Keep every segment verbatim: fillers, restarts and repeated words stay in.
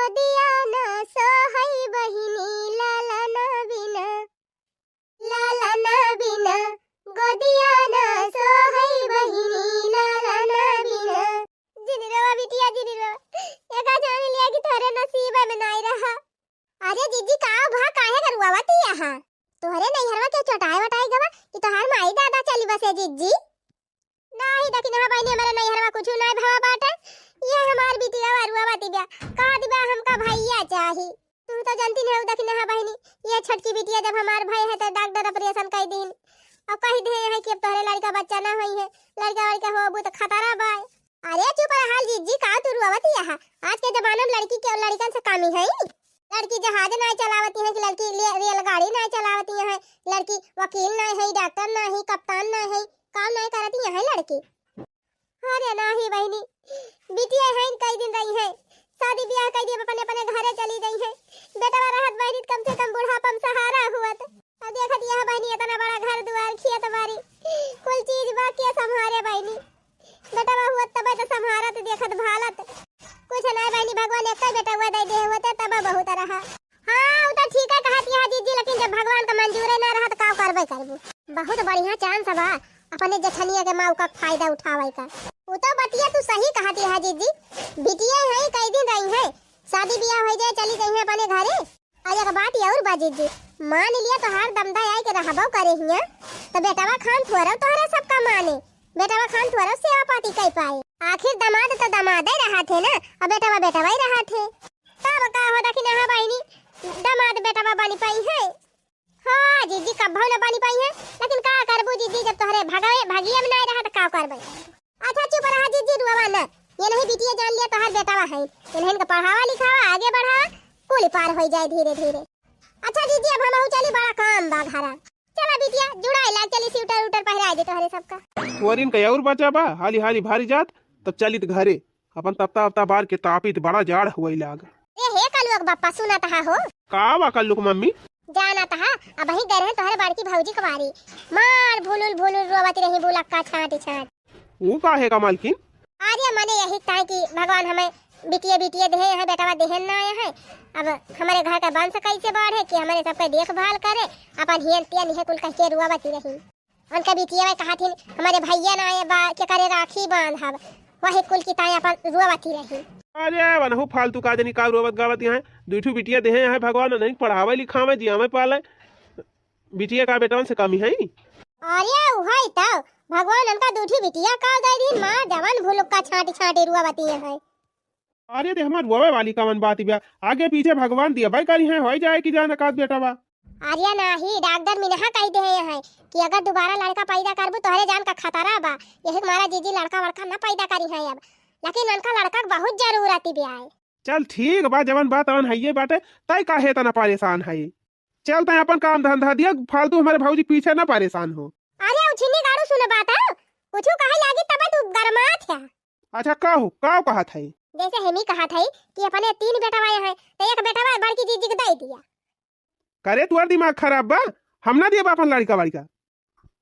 गोदिया ना सोहई बहिनी लालना बिना, लालना बिना, गोदिया ना सोहई बहिनी लालना बिना। जिन रोवा बिटिया, जिन रोवा। एका जान लिया कि तोहरे नसीब में नाई रहा। अरे जिज्जी, का भा, काहे के रुआवत ही यहाँ? तोहरे नैहरवा के चोटाए वटाए गवा कि तोहार माई दादा चली बसे जिज्जी? नाही दखिनहा बहिनी, हमरे नैहरवा कुछु नाही भवा बाटे। ये हमार बिटिया रुआवत ही बा, कहत बा हमका भैया चाही। तू तो जानती नहीं हो दखिनहा बहिनी, ये छोटकी बिटिया जब हमार भय है तो डॉक्टर ऑपरेशन कर दीन। अब कही दे है कि अब तोहरे लड़का बच्चा ना होई है, लड़का वड़का होबू तो खतरा बा। अरे चुप रहा जिज्जी, का तू रुआवत ही यहाँ? आज के जमाना में लड़की के लड़कन से कमी है? लड़की जहाज नाय चलावती है कि लड़की ले-, रेलगाड़ी नाय चलावती है, लड़की वकील नाय है, डॉक्टर नाय है, कप्तान नाय है, काम नाय करती है लड़की। अरे नाही बहिनी, बिटिया है कई दिन रही है, शादी ब्याह कई दिन अपने अपने घरे चली गई है। बेटवा रहत बहिनी कम से कम बुढ़ापा में सहारा हुआ। अब देखत यह बहिनी इतना बड़ा घर दुआर खेत बारी कुल चीज बा के संभारे बहिनी। बेटवा हुआ तबे तो संभारत देखत भालत। कुछ नाय बहिनी, भगवान एक बेटवा दे दे होते तब बहुत रहा। हाँ, उ तो ठीक है कहत यह जिज्जी, लेकिन जब भगवान का मंजूरे ना रहा तो का करबे करबू। बहुत बढ़िया चांस बा अपने जेठनिया के मौका का फायदा उठावे का। उ तो बतिया तू सही कहत यह जिज्जी, बिटिया है कई दिन रही है, शादी ब्याह हो जाए चली गई है अपने घरे। आ एक बात और बा जिज्जी, मान लिया तोहार दमदा आई के रहबो करे हिया, तो बेटवा खान थोरो तोहरा सबका माने, बेटवा खान थोरो सेवा पाती कर पाए। आखिर दामाद तो दामादे रहा थे ना, अब बेटवा बेटवा ही रहा थे। तब का हो दखिनहा बहिनी, दामाद बेटवा बनी पाई है। हाँ जिज्जी, कब्बो न बनी पाई है, लेकिन का करबू जिज्जी, जब तोहरे भगवे भगिया में ना रहा तो का करबे। अच्छा चुप रहा जिज्जी, रुआवा ना। ये नहीं बिटिया जान लिया तोहार बेटावा है, ये नहीं इनका पढ़ावा लिखावा, आगे बढ़ावा, कुल पार हो जाए धीरे धीरे। अच्छा जिज्जी, अब हम चली, बड़ा काम बा घरा। चला बिटिया, जुड़ाई लाग चली, स्वेटर उटर पहराए दे तोहरे सबका। तोहरिन का और बचा बा, हाली हाली भारी जात, तब चलित घरे। अपन तपता उपता बार के तापित, बड़ा जाड़ हुई लाग। ए हे कलुआ के बप्पा, सुनत हा हो? का बा कल्लू के मम्मी? जानत हा, अबही गए रहे तोहरे बड़की भौजी के बारी, मार भुलुल भुलुल रोवत रही बुलक्का छांट छांट। ऊ काहे का मालकिन? अरे मने यही ताई कि भगवान हमें बिटिये बिटिये देहे, यहाँ बेटवा देहे ना आया है। अब हमारे घर का वंश कैसे बढ़े कि हमारे सबके देखभाल करे, अपन हियन तियन इहे कुल कह के रोवत रही। उनका बिटिया में कहा थी, हमारे भैया ना आए बा, के करे राखी बांधब, वही कुल की ताई अपन रोवत रही। अरे वनहु फालतू का जनी का रोवत गावत यहाँ, दुई ठू बिटिया देहे हैं भगवान, नहीं पढ़ावे लिखावे जियावे पाले, बिटिया का बेटवन से कमी है? अरे उहई तो भगवान उनका दुई ठू बिटिया का दे दी, माँ जवन भुलुक्का छांटी छांटी रोवत है। अरे दे हमार रोवे वाली कवन बात बा, आगे पीछे भगवान दिया भाई करी है, होई जाए कि जान का बेटा बा। अरे नाही, डॉक्टर मिनहा कही दे है कि अगर दोबारा लड़का पैदा करबू तोहरे जान का खतरा बा, यही के मारा जीजी लड़का वड़का न पैदा करी है अब, लेकिन उनका लड़का के बहुत जरूरत बा। चल ठीक बा, जवन बात अवन हइये बाटे, तय काहे तना परेशान है। चल तय अपन काम धंधा दिया, फालतू हमारे भौजी पीछे न परेशान हो। अरे उछिन्नी गाड़ू सुन बात, कुछ कहे लागी तब तू गरमात है। अच्छा का हो, का कहत है? जैसे हेमी कहत है कि अपने तीन बेटवा है, तो एक बेटवा बड़की जीजी के दे दिया। करे तोर दिमाग खराब बा, हम ना दिए बा अपन लड़का वड़का।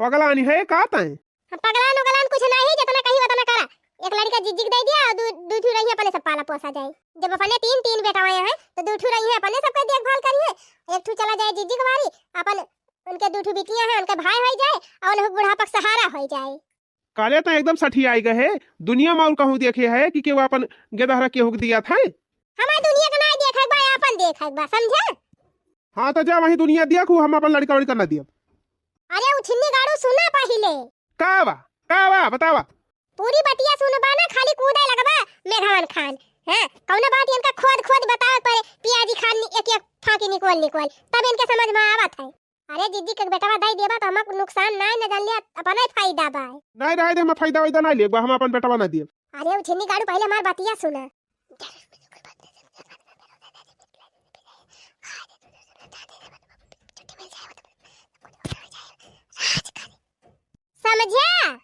पगलानी है का तय? हम पगलान उगलान कुछ नहीं, जितना कही उतना करा। एक लड़का जीजी के दे दिया और दू, दू ठू रही अपने सब पाला पोसा जाए। जब अपने तीन, तीन बेटवा हैं तो दू ठू रही है अपने सबके देखभाल करी है, एक ठू चला जाए जीजी के बारी, अपन उनके दू ठू बिटिया हैं उनके भाई हो जाए और उन्हें बुढ़ापा के सहारा हो जाए। काले तो एकदम सठियाई गए है, दुनिया में और कहूँ देखे है कि केहू अपन गेदहरा केहू के दिया था? हमार दुनिया के ना देखे बा, अपन देखे बा, समझे? हाँ तो जा वही दुनिया देखू, हम अपन लड़का वड़का ना दियब। अरे उछिन्नी गाड़ू सुना पहिले। का बा? का बा? बतावा। पूरी बतिया सुनबा ना, खाली कूदे लगबा मेघवन खान। हैं? कौनो बात इनका खोद खोद बतावे पड़े, पियाजी खान नि-, एक एक फांकी निकोल निकोल, तब इनके समझ में आवत है। अरे जीजी के बेटवा दे देबा तो हमक नुकसान नाय न जान लिया, अपना ही फायदा बा। नाय रहे दे, हम फायदा वायदा नाय लेबा, हम अपन बेटवा ना दियब। अरे उछिन्नी गाड़ू पहिले हमार बतिया सुना। समझा?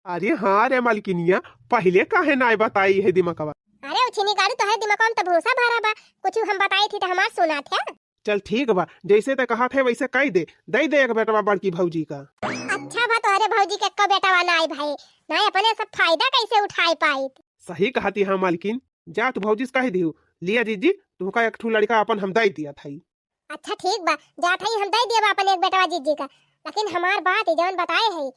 अरे हाँ रे मलकिनिया, पहिले काहे नाय बताई है दिमकवा? अरे उछिनी गाड़ू, तोहरे दिमकवा में तो भूसा भरा बा, कुछ हम बताई थी तो हमार सुना थे। चल ठीक बा, जैसे ते कहा थे वैसे कह दे, दे दे एक बेटवा बड़की भौजी का। अच्छा बा तोहरे भौजी के एको बेटवा नाय भाई, नाय अपने सब फायदा कैसे उठाए पाई? सही कहती है मालकिन, जा तू भौजी से कहि दिहु, लिया जिज्जी, तुहका एक ठू लड़िका अपन हम दइ दियत हई। अच्छा ठीक बा, जात हई हम दइ दियब अपन एक बेटवा जिज्जी का, लेकिन हमार बात ई जौन बताए हई,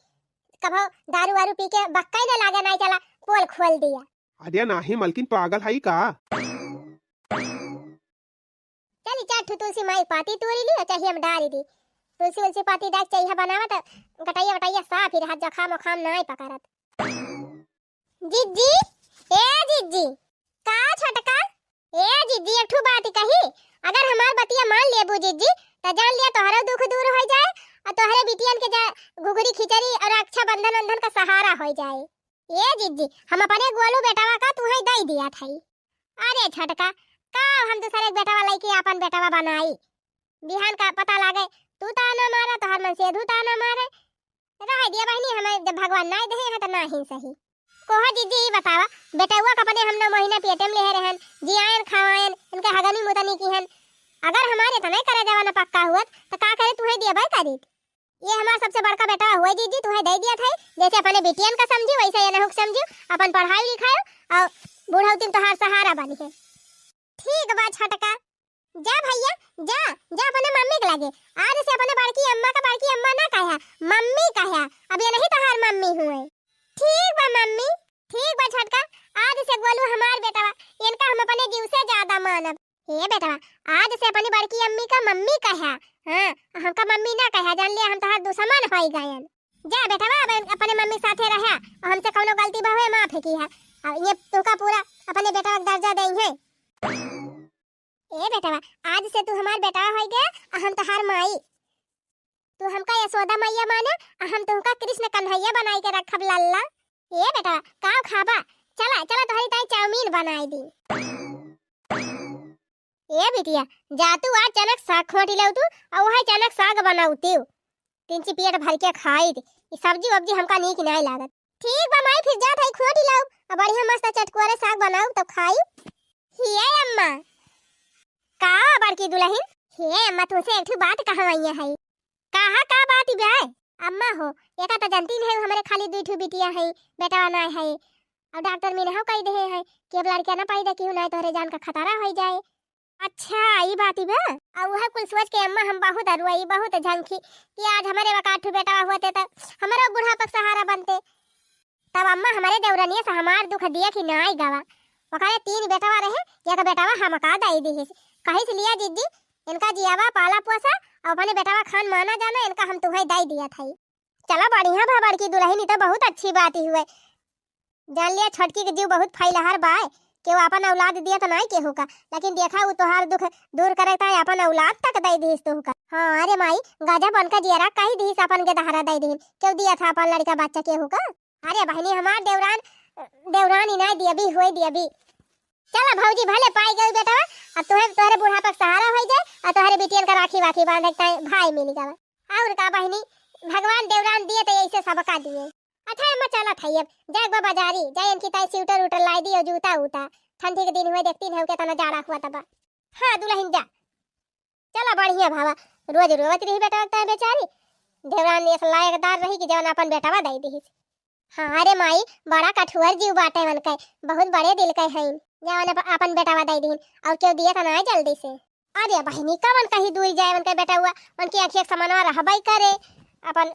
कभो दारू वारू पी के बक्कई न लागे, नाहीं चला पोल खोल दिया। अरे नाहीं मलकिन, पागल हई का? चली चार ठू तुलसी माई पाती तोरी ली और चाहिए हम डारी दी। तुलसी उलसी पाती डाक चाहिए बनावा त गटैया वटैया साफ ही रहत, जखाम उखाम नाहीं पकड़त। जिज्जी, ए जिज्जी। का छोटका? ए जिज्जी, एक ठू बात कही, अगर हमार बतिया मान लेबू जिज्जी, त जान लिया तोहरो दुख दूर होइ जाए और तोहरे बिटियन के जा घुघरी खिचड़ी और रक्षाबंधन वंधन का सहारा होइ जाए। ए जिज्जी, हम अपने गोलू बेटवा का तुहई दइ दियत हई। अरे छोटका, का हम दूसरे के बेटवा लइके आपन बेटवा बनाई? बिहान का पता लागे तू ताना मारा, तोहर मनसेधू ताना मारे। रहे दिया बहिनी, हमें जब भगवान नाहीं देहे हैं त नाहीं सही। कोहो जिज्जी, ई बतावा, बेटवा का अपने हम नौ महीना पेटे में लेहे रहन, जियायन खवायन, इनके हगनी मुतनी किहन। अगर हमारे इतना ही करे जवाना पक्का हुअत त का करे तुहई दिया भाई करीत? ये हमार सबसे बड़का बेटवा हुए जिज्जी, तुहई दइ दियत हई, जैसे अपने बिटियन का समझी वैसे ये नहुक समझी, अपन पढ़ाई लिखाई और बुढ़ौती में तोहार सहारा बनी है। ठीक बा छोटका, जा भैया, जा, जा अपने मम्मी के लगे। आज से अपने बड़की अम्मा का बड़की अम्मा ना कहा, मम्मी कहा। अब ये नहीं तोहार मम्मी हुए। ठीक बा मम्मी, ठीक बा छोटका, आज से गोलू हमार बेटवा, इनका हम अपने जीव से ज्यादा मानब। हे बेटवा, आज से अपनी बड़की अम्मी का मम्मी कहा, हाँ, हमका मम्मी ना कहा, जान लिया हम तोहार दुश्मन होई गयन। जा बेटवा, अब अपने मम्मी साथे रहा, और हमसे कौनो गलती भवे माफ किहा। अब ये तुहका पूरा अपने बेटवा का दर्जा देइहैं। ए बेटवा, आज से तू हमार बेटवा होइ गया, आ हम तोहार माई। तू हमका यशोदा मैया माने, आ हम तुहका कृष्ण कन्हैया बनाई के रखब लल्ला। ए बेटवा, काव खाबा? चला, चला तोहरी ताई चाउमीन बनाई दी। ए बिटिया, जा तू आज चनक साग खोटी लाउ तू, आ वही चनक साग बनाउ तू। तिनची पेट भर के खाई थी। ई सब्जी वब्जी हमका नीक नाहीं लागत। ठीक बा माई, फिर जात हई खोटी लाउ, आ बढ़िया मस्त चटकुआरे साग बनाउ तब खाई। हिये अम्मा। का बड़की दुलहिन? हे अम्मा, तुहसे एक ठो बात कहवइया हई। कहा का बात बा? अम्मा हो, एका त जानती नहीं, हमरे खाली दुई ठो बिटिया हई, बेटवा नाहीं हई। अब डॉक्टर मीनहू कहि देहे हई कि अब लड़का ना पैदा किहू, नाहीं तोहरे जान का खतरा होइ जाए। अच्छा, ई बात बा। आ उहे कुल सोच के अम्मा हम बहुत अरुआई, बहुत झंखी कि आज हमरे वकात ठो बेटवा हुअते त हमरो बुढ़ापा के सहारा बनते। तब अम्मा हमरे देवरनिया से हमार दुख दिया कि नाई गवा। ओकरे तीन बेटवा रहे, एक बेटवा हमका दई दिहिस। कहिस लिया जिज्जी, इनका जियावा पाला पोसा, और अपने बेटवा खान माना जाना, इनका हम तुहई दई दियत हई। चला बढ़िया भा बड़की दुलहिन, ई त बहुत अच्छी बात ही हुए। जान लिया छोटकी के जीव बहुत फैलहर बाय, केहू आपन औलाद दिया त नाई केहू का, लेकिन देखा उ तोहार दुख दूर करे ताई आपन औलाद तक दई दिहिस तोहका। हाँ अरे माई, गजब उनका जियरा कही दिहिस आपन के दहरा दई दिहिन, केहू दिया था आपन लड़का बच्चा केहू का? अरे बहिनी, हमार देवरान, देवरान इनाय दियबी, होय दियबी। चला भौजी, भले पाई गई बेटवा, अब तोहे, तोहरे बुढ़ापा के सहारा होई जाए, और तोहरे बिटियन का राखी वाखी बांधे के ताई भाई मिल गवा। और का बहिनी, भगवान देवरान दिए तो ऐसे सबका दिए। अच्छा अम्मा, चला था अब, जा एक बार बाजारी, जा इनकी ताई स्वेटर उटर लाई दी और जूता उता, ठंडी के दिन हुए, देखती नहीं हो कितना जाड़ा हुआ तबा। हाँ दुलहिन जा। चला बढ़िया भावा, रोज रोवत रही बेटवा के ताई बेचारी, देवरान ऐसा लायकदार रही कि जवन अपन बेटवा दई दिहिस। हाँ रे माई, बड़ा कठुअर जीव बाटे उनके, बहुत बड़े दिल के हईन, जवन अप-, अपन बेटवा दई दीन, और केहू दिया त ना जल्दी से। अरे बहिनी, कवन कहीं दूर जाए उनके बेटवा, उनकी आँखिया के समानवा रहबई करे। अपन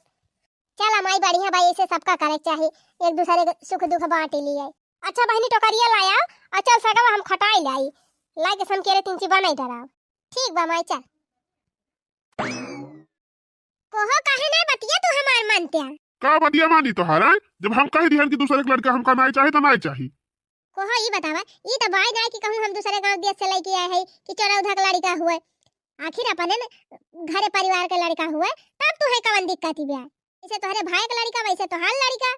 चला माई, बढ़िया भाई, ऐसे सबका करे के चाही, एक दूसरे के सुख दुख बांट लिए। अच्छा बहिनी, टोकरिया लाया, और चल सगवा हम खटाई लाई, लाई के समकेरे तिनची बनाई डराव। ठीक बा माई, चल। कोहो काहे ना बतिया तू हमार मानत्या? का बतिया मानी तोहार, आय? जब हम कह दिहन कि दूसरे के लड़का हमका नाय चाही, तो नाय चाही। कोहो ई बतावा, ई तो बाय नाय कि कहूँ हम दूसरे गांव देश से लेके आए हई कि चोरा उधा के लड़का हुए। आखिर अपने न घरे परिवार के लड़का हुए, तब तू है कवन दिक्कत ही बा? जैसे तोहरे भाई के लड़का, वैसे तोहार लड़का।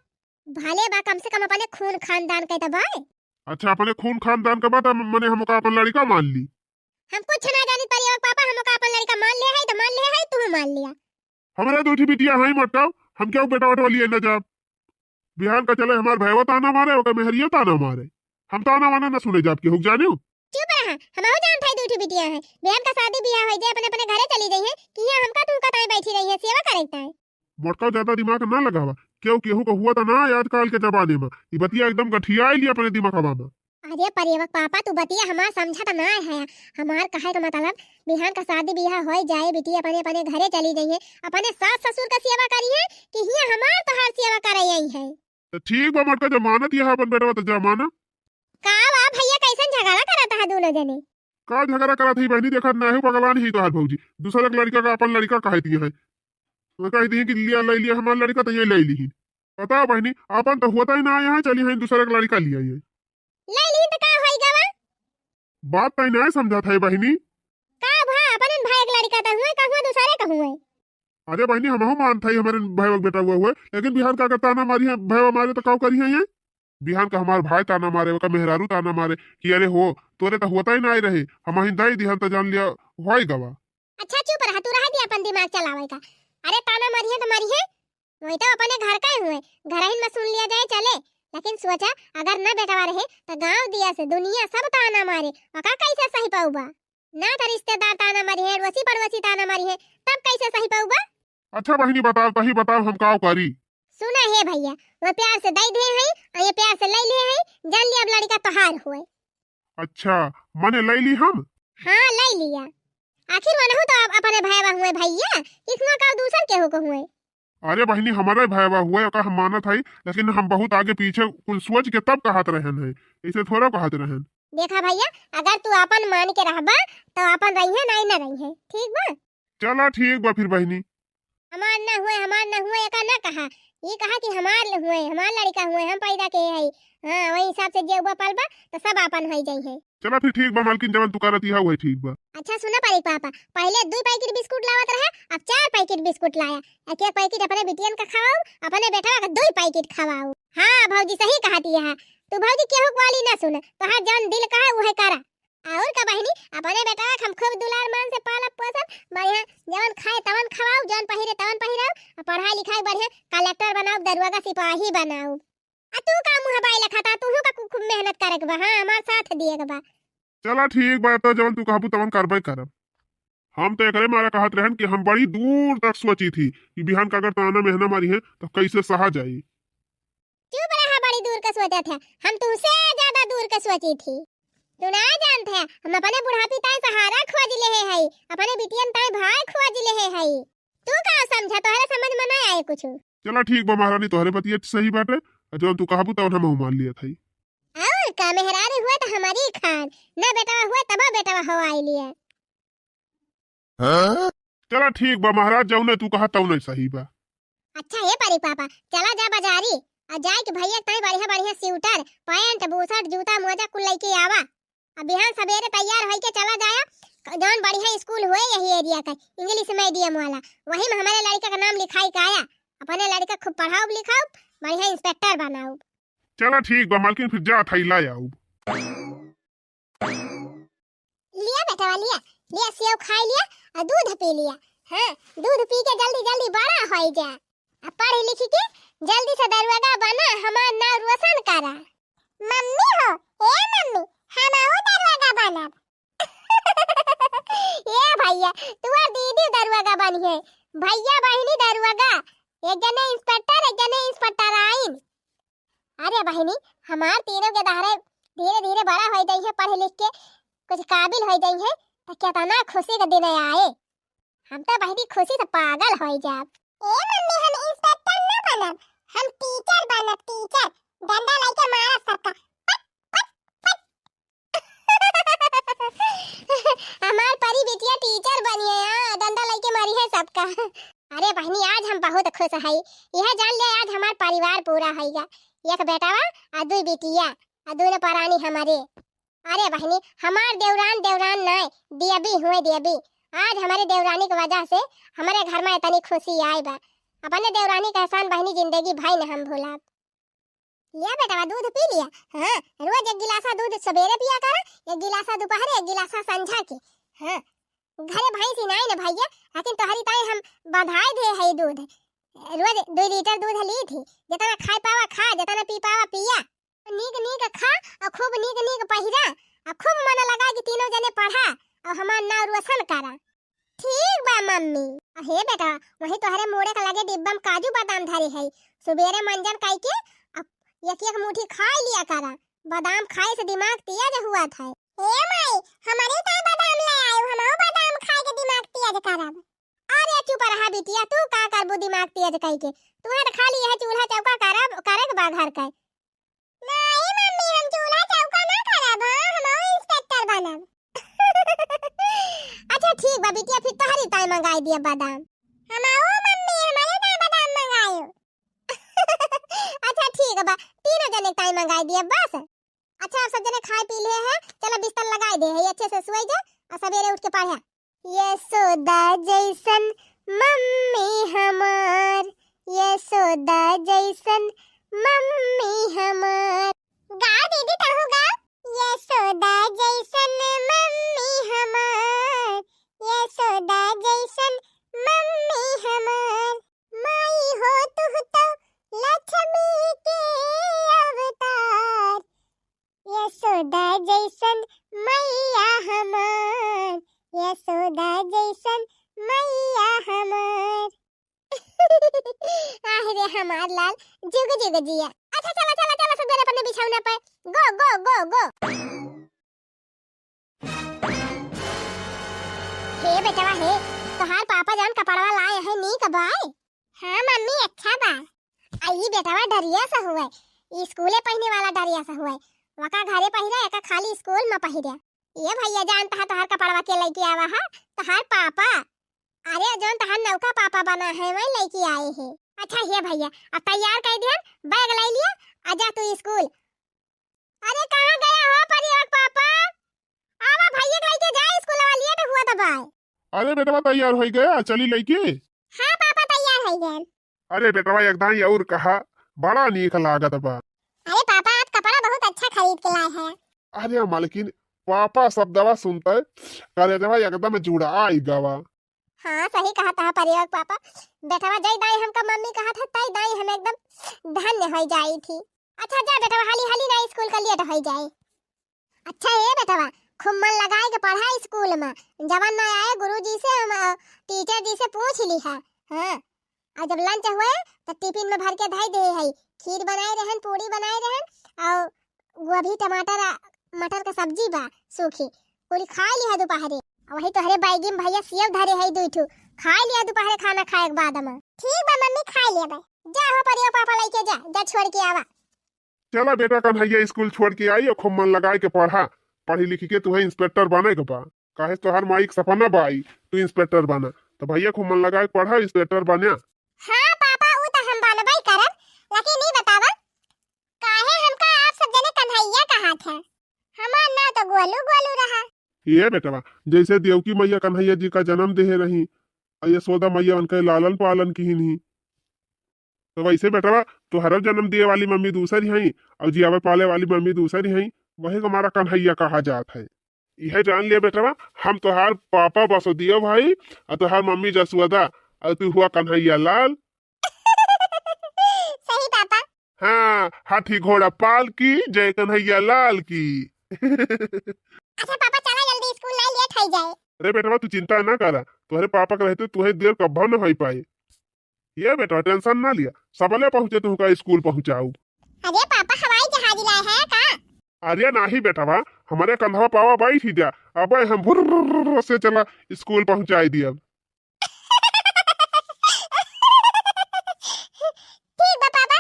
भले बा, कम से कम अपने खून खानदान के तो बाय। अच्छा, अपने खून खानदान के बा, त मने हमका अपन लड़का मान ली? हम कुछ ना जानी, परिवार पापा हमका अपन लड़का मान ले है, तो मान ले है, तू मान लिया। हमरा दो ठी बिटिया है मोटकाऊ, हम क्यों बेटा वटवा लिए न जाब? बिहान का चले हमार भैया ताना मारे, ओकर मेहरियो ताना मारे। हम ताना वाना न सुने जाब केहू के, जानियो। चुप रहा, हमहू जानत हई दू ठी बिटिया है। बिहान का शादी बियाह होई जाए, अपने अपने घरे चली जाई है, कि यहाँ हमका तू का ताई बैठी रही है, सेवा करे के ताई। मोटकाऊ ज्यादा दिमाग ना लगावा, केहू केहू का हुआ त ना आजकल के जमाने में। ई बतिया एकदम गठियाई लिया अपने दिमागवा में। अरे परेवक पापा, तू बतिया हमार समझत ना है। हमार कहे का मतलब, बिहान का शादी बियाह होई जाए, बिटिया अपने अपने घरे चली जइहे, अपने सास ससुर का सेवा करिहे कि हियाँ हमार तोहार सेवा करे आई है। त ठीक बा मोटका, जब मानत यह अपन बेटवा त जा माना। का बा भैया, कैसन झगड़ा करत है दोनों जने? का झगड़ा करत है बहनी, देखत ना है, पगलान ही तोहार भौजी, दूसरा के लड़का का अपन लड़का कहती है। वो कहती है कि लिया, ले लिया हमार लड़का, तो ये ले ली। बताओ बहनी, अपन तो होता ही ना यहाँ, चली है दूसरा के लड़का लिया ये। ले ली तो का होई गवा? बात तई ना समझत है बहनी। का भा, अपन भाई के लड़का तो हुए, का हुआ दूसरे का हुए? अरे बहनी, हमहू मानत हई हमरे भाई के बेटा हुआ हुए, लेकिन बिहान का अगर ताना मारी है, भाई मारे तो काऊ करी है ये? बिहान का हमार भाई ताना मारे, ओका मेहरारू ताना मारे कि अरे हो, तोरे तो होता ही ना रहे, हम ही दई दिहन तो जान लिया, होई गवा। अच्छा चुप रहा, तू रहा दिया अपन दिमाग चलावे का। अरे ताना मारी है तो मारी है, वही तो अपने घर का ही हुए, घर ही में सुन लिया जाए चले, लेकिन सोचा अगर न बेटवा रहे तो गांव दिया से दुनिया सब ताना मारे, ओका कैसे सही पाऊबा? ना तो रिश्तेदार ताना मारी है, अड़ोसी पड़ोसी ताना मारी है, तब कैसे सही पाऊबा? अच्छा बहिनी, बताओ, तही बताओ, हम काव करी? सुना हे भैया, वो प्यार से दई दे हैं और ये प्यार से ले ले हैं, जान लिया अब लड़का तोहार हुए। अच्छा, मने ले ली हम? हाँ, ले लिया। आखिर मनहु तो अब अपने भैया हुए भैया, किसनो का दूसर केहू को हुए। अरे बहिनी, हमारे भैया हुए, ओका हम मानत हई, लेकिन हम बहुत आगे पीछे कुल सोच के तब कहत रहन है, ऐसे थोड़ा कहत रहन। देखा भैया, अगर तू अपन मान के रहबा, तो अपन रहिए, नहीं न रहिए, ठीक बा? चला ठीक बा फिर बहिनी। हमार न हुए, हमार न हुए, एका न कहा, ये कहा कि हमार ल-, हुए, हमार लड़का हुए, हम पैदा के हई। हाँ, वही हिसाब से जेउबा पलबा, तो सब अपन होई जाई है। चला फिर ठीक बा मालकिन, जवन तू करत इहा वही ठीक बा। अच्छा सुना परी पापा, पहले दुई पैकेट बिस्कुट लावत रहे, अब चार पैकेट बिस्कुट लाया। एक एक पैकेट अपने बिटियन का खवाऊ, अपने बेटवा का दुई पैकेट खवाऊ। हाँ भौजी सही कहती है, तू भौजी केहू वाली ना सुन, तोहार जवन दिल कहे उहे करा। और का बहिनी, अपने बेटवा के हम खूब दुलार मान से पालब पोसब, बढ़िया जवन खाए तवन खवाऊ, जवन पहिरे तवन पहिराऊ, और पढ़ाई लिखाई बढ़िया कलेक्टर बनाऊ, दरुआ का सिपाही बनाऊ। आ तू का मुँह बाई लखा था, तूहू का खूब मेहनत करे के बा, हाँ, हमार साथ दिए के बा। चला ठीक बा, तो जवन तू कहबू तवन करबे करब। हम तो एकरे मारा कहत रहन कि हम बड़ी दूर तक सोची थी कि बिहान का अगर ताना मेहना मारी है तो कैसे सहा जाई। चुप रहा, बड़ी दूर का सोचत है, हम तुमसे ज्यादा दूर का सोची थी। तू ना जानत है, हम अपने बुढ़ापी ताई सहारा खोज ले है, अपने बिटियन ताई भाई खोज ले है। तू का समझा, तोहरे समझ में ना आए कुछ। चला ठीक बा महारानी, तोहरे बतिया सही बाटे, और जवन तू कहबू तवन हम मान लिया था। और का मेहरारू हुए तो हमारी खान, ना बेटवा हुए तब बेटवा हो आई लिया। हाँ? चला ठीक बा महाराज, जौने तू कहा तौने सही बा। अच्छा हे परी पापा, चला जा बाजारी, आ जाए के भैया ताई बढ़िया बढ़िया स्वेटर, पैंट, बुशर्ट, जूता, मोजा कुल लेके आवा। अब बिहान सबेरे तैयार होई के चला जाया, जौन बढ़िया स्कूल हुए यही एरिया का, इंग्लिश मीडियम वाला, वही में हमारे लड़का का नाम लिखाई के आया। अपने लड़का खूब पढ़ाऊब लिखाऊब, बढ़िया इंस्पेक्टर बनाऊब। चला ठीक बा मालकिन, फिर जा थैला आऊब। लिया बेटवा, लिया, लिया, सेव खाई लिया और दूध पी लिया। हाँ, दूध पी के जल्दी जल्दी बड़ा होई जा। अब पढ़ लिख के जल्दी से दरोगा बना, हमार नाम रोशन करा। मम्मी हो, ए मम्मी, हम आऊ दरोगा बनब। ए भैया, तू और दीदी दरोगा बनिहे, भैया बहिनी दरोगा, एक जने इंस्पेक्टर, एक जने इंस्पेक्टराइन। अरे बहिनी, हमार तीनों के दहरे धीरे धीरे बड़ा हो जाइए, पढ़ लिख के कुछ काबिल हो जाइए, तो कितना खुशी का दिन आए। हम तो बहिनी खुशी से पागल हो जाब। ए मम्मी, हम इंस्पेक्टर ना बनब, हम टीचर बनब, टीचर। डंडा लेके मारब सबका। पट, पट, पट। हमार परी बिटिया टीचर बनी है, हाँ, डंडा लेके मारी है सबका। अरे बहिनी, आज हम बहुत खुश हई, यह जान ले आज हमार परिवार पूरा होइगा। एक बेटावा आ दुई बिटिया, आ दोनों परानी हमारे। अरे बहिनी, हमार देवरान देवरान नाय, देवी हुए देवी। आज हमारे देवरानी के वजह से हमारे घर में इतनी खुशी आई बा। अपने देवरानी के एहसान बहिनी जिंदगी भर न हम भूलब। लिया बेटवा, दूध पी लिया। हाँ, रोज एक गिलासा दूध सवेरे पिया करा, एक गिलासा दोपहर, एक गिलासा संझा के। हाँ, घरे भैंस ही नाई न भैया, लेकिन तोहरी ताई हम बंधाई दे है दूध। रोज दो लीटर दूध ली थी, जितना खाए पावा खा, जितना पी पावा पिया। नीक नीक खा और खूब नीक नीक पहिरा और खूब मन लगा कि तीनों जने पढ़ा और हमार नाम रोशन करा। ठीक बा मम्मी। हे बेटा, वही तोहरे मुड़े के लगे डिब्बा में काजू बादाम धरे है, सुबेरे मंजन कई के अब एक एक मुट्ठी खाई लिया करा। बादाम खाए से दिमाग तेज हुआ था। ए माई, हमारे ताई बादाम ले आयो, हमहू बादाम खाए के दिमाग तेज करब। अरे चुप रहा बिटिया, तू का करबू दिमाग तेज कई के? तुम्हें तो खाली यह चूल्हा चौका करब, करे के बा घर के। नहीं मम्मी, हम चूल्हा चौका ना करब, हाँ, हमहू इंस्पेक्टर बनब। अच्छा ठीक बा बिटिया, फिर तोहरी ताई मंगाई दिया बादाम। हमहू मम्मी, हमारे ताई बादाम मंगायो। अच्छा ठीक बा, तीनों जने ताई मंगाई दिया बस। अच्छा, आप सब जने खाए पी लिए हैं, चलो बिस्तर लगाई दे है, अच्छे से सोई जा और सवेरे उठ के पढ़ा। यशोदा जैसन मम्मी हमार, यशोदा जैसन मम्मी हमार। गा दीदी, तहू गा। यशोदा जैसन मम्मी हमार, यशोदा जैसन मम्मी हमार। माई हो तुह तो लक्ष्मी के अवतार, यशोदा जैसन मैया हमार, यशोदा जैसन मैया हमार। आह रे हमार लाल, जुग जुग जिया। अच्छा चला चला चला सब जने अपने बिछौना पे। Go go go go। हे बेटवा हे, तोहार पापा जौन कपड़वा लाए हैं नीक बाय? हाँ मम्मी, अच्छा बा। आ ई बेटवा ढरिया सा हुए, ई स्कूले पहिने वाला ढरिया सा हुए। वका घरे पहिरे, एका खाली स्कूल में पहिरे। ये भैया जान तहा तोहार कपड़वा के लइके आवा है? तोहार पापा। अरे जौन तोहार नौका पापा बना है वही लइके आए हैं। अच्छा हे भैया, अब तैयार कर दिहन, बैग ले लिया, आ जा तू स्कूल। अरे कहाँ गया हो परियोक पापा? आवा भैया के लइके जा, स्कूलवा लेट हुआ त बाय। अरे बेटवा तैयार होइ गया, चली लइके। हाँ पापा तैयार होइ गए। अरे बेटवा एक दाई और कहा, बड़ा नीक लागत बा। अरे पापा आज कपड़ा बहुत अच्छा खरीद के लाए हैं। अरे मालकिन, पापा शब्दवा सुनते करेजवा एकदम जुड़ाई गवा। हाँ सही कहा तहा परियोक पापा, बेटवा जय दाई हमका मम्मी कहा था तय दाई हम एकदम धन्य होइ जाई थी। अच्छा जा बेटवा, हाली हाली ना स्कूल का लेट होइ जाए। अच्छा ए बेटवा, खूब मन लगाए के पढ़ा स्कूल में, जवन ना आए गुरुजी से हम, अ, टीचर जी से पूछ लिहा। हाँ, और जब लंच हुए तो टिफिन में भर के धई दे है, खीर बनाए रहन, पूड़ी बनाए रहन, और गोभी टमाटर आ, मटर के सब्जी बा सूखी, पूरी खाए लिहा दोपहरे। और वही तोहरे बैगी में भैया सेव धरे है दुई ठो, खाए लिहा दोपहरे खाना खाए के बाद में। ठीक बा मम्मी, खाए लेबे। जा हो परियोक पापा लइके जा, जा छोड़ के आवा। चला बेटा कन्हैया स्कूल छोड़ के आई और खूब मन लगाए के पढ़ा, पढ़ी लिखी के तुहे इंस्पेक्टर बने के बा। काहे तोहार माई के सपना बा आई तू इंस्पेक्टर बना, तो भैया खूब मन लगाए के पढ़ा, इंस्पेक्टर बना। हाँ पापा, उ तो हम बनबे करब, लेकिन ई बतावा काहे हमका आप सब जने कन्हैया कहा था? हमार नाम तो गोलू गोलू रहा। ये बेटवा, जैसे देवकी मैया कन्हैया जी का जन्म देहे रही और यशोदा मैया उनके लालन पालन किहिन ही, तो वैसे बेटवा तोहरा जन्म दिए वाली मम्मी दूसरी हई और जियावे पाले वाली मम्मी दूसरी हई, वही हमारा कन्हैया कहा जात है। यह जान लिया बेटवा, हम तोहार पापा बसोदिया भाई और तोहार मम्मी जसुदा और तू हुआ कन्हैया लाल। सही पापा। हाँ, हाथी घोड़ा पाल की, जय कन्हैया लाल की। अच्छा पापा, चला जल्दी, स्कूल ना लेट हो जाए। अरे बेटवा, तू चिंता ना करा, तोहरे पापा के रहते तुहे देर कब्बो न हो पाए। ये बेटवा, टेंशन ना लिया, सबले पहुँचे तुहका स्कूल पहुँचाऊ। अरे पापा, हवाई जहाज लाए हैं का? अरे नाही बेटवा, हमारे कंधवा पावा बैठी जा, अबे हम भुर्र से चला स्कूल पहुँचाई दियब। ठीक बा पापा।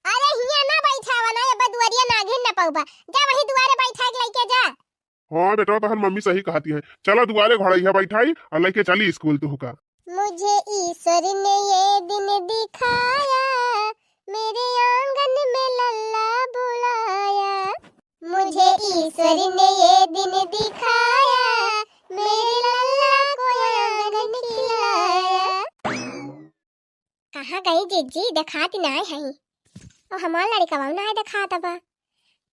अरे हियाँ ना बैठावा ना, अब दुआरिया नागिन ना पाउबा। जा वही दुआरे बैठा के लइके जा। हाँ बेटवा, तोहर मम्मी सही कहती है। चला दुआरे घोड़ैया बैठाई और लइके चली स्कूल तुहका। मुझे ईश्वर ने ये दिन दिखाया, मेरे आंगन में लल्ला बुलाया। मुझे ईश्वर ने ये दिन दिखाया, मेरे लल्ला को आंगन खिलाया। कहाँ गई जिज्जी, देखात नाय हई। और हमार लड़िकवा नाय देखात बा।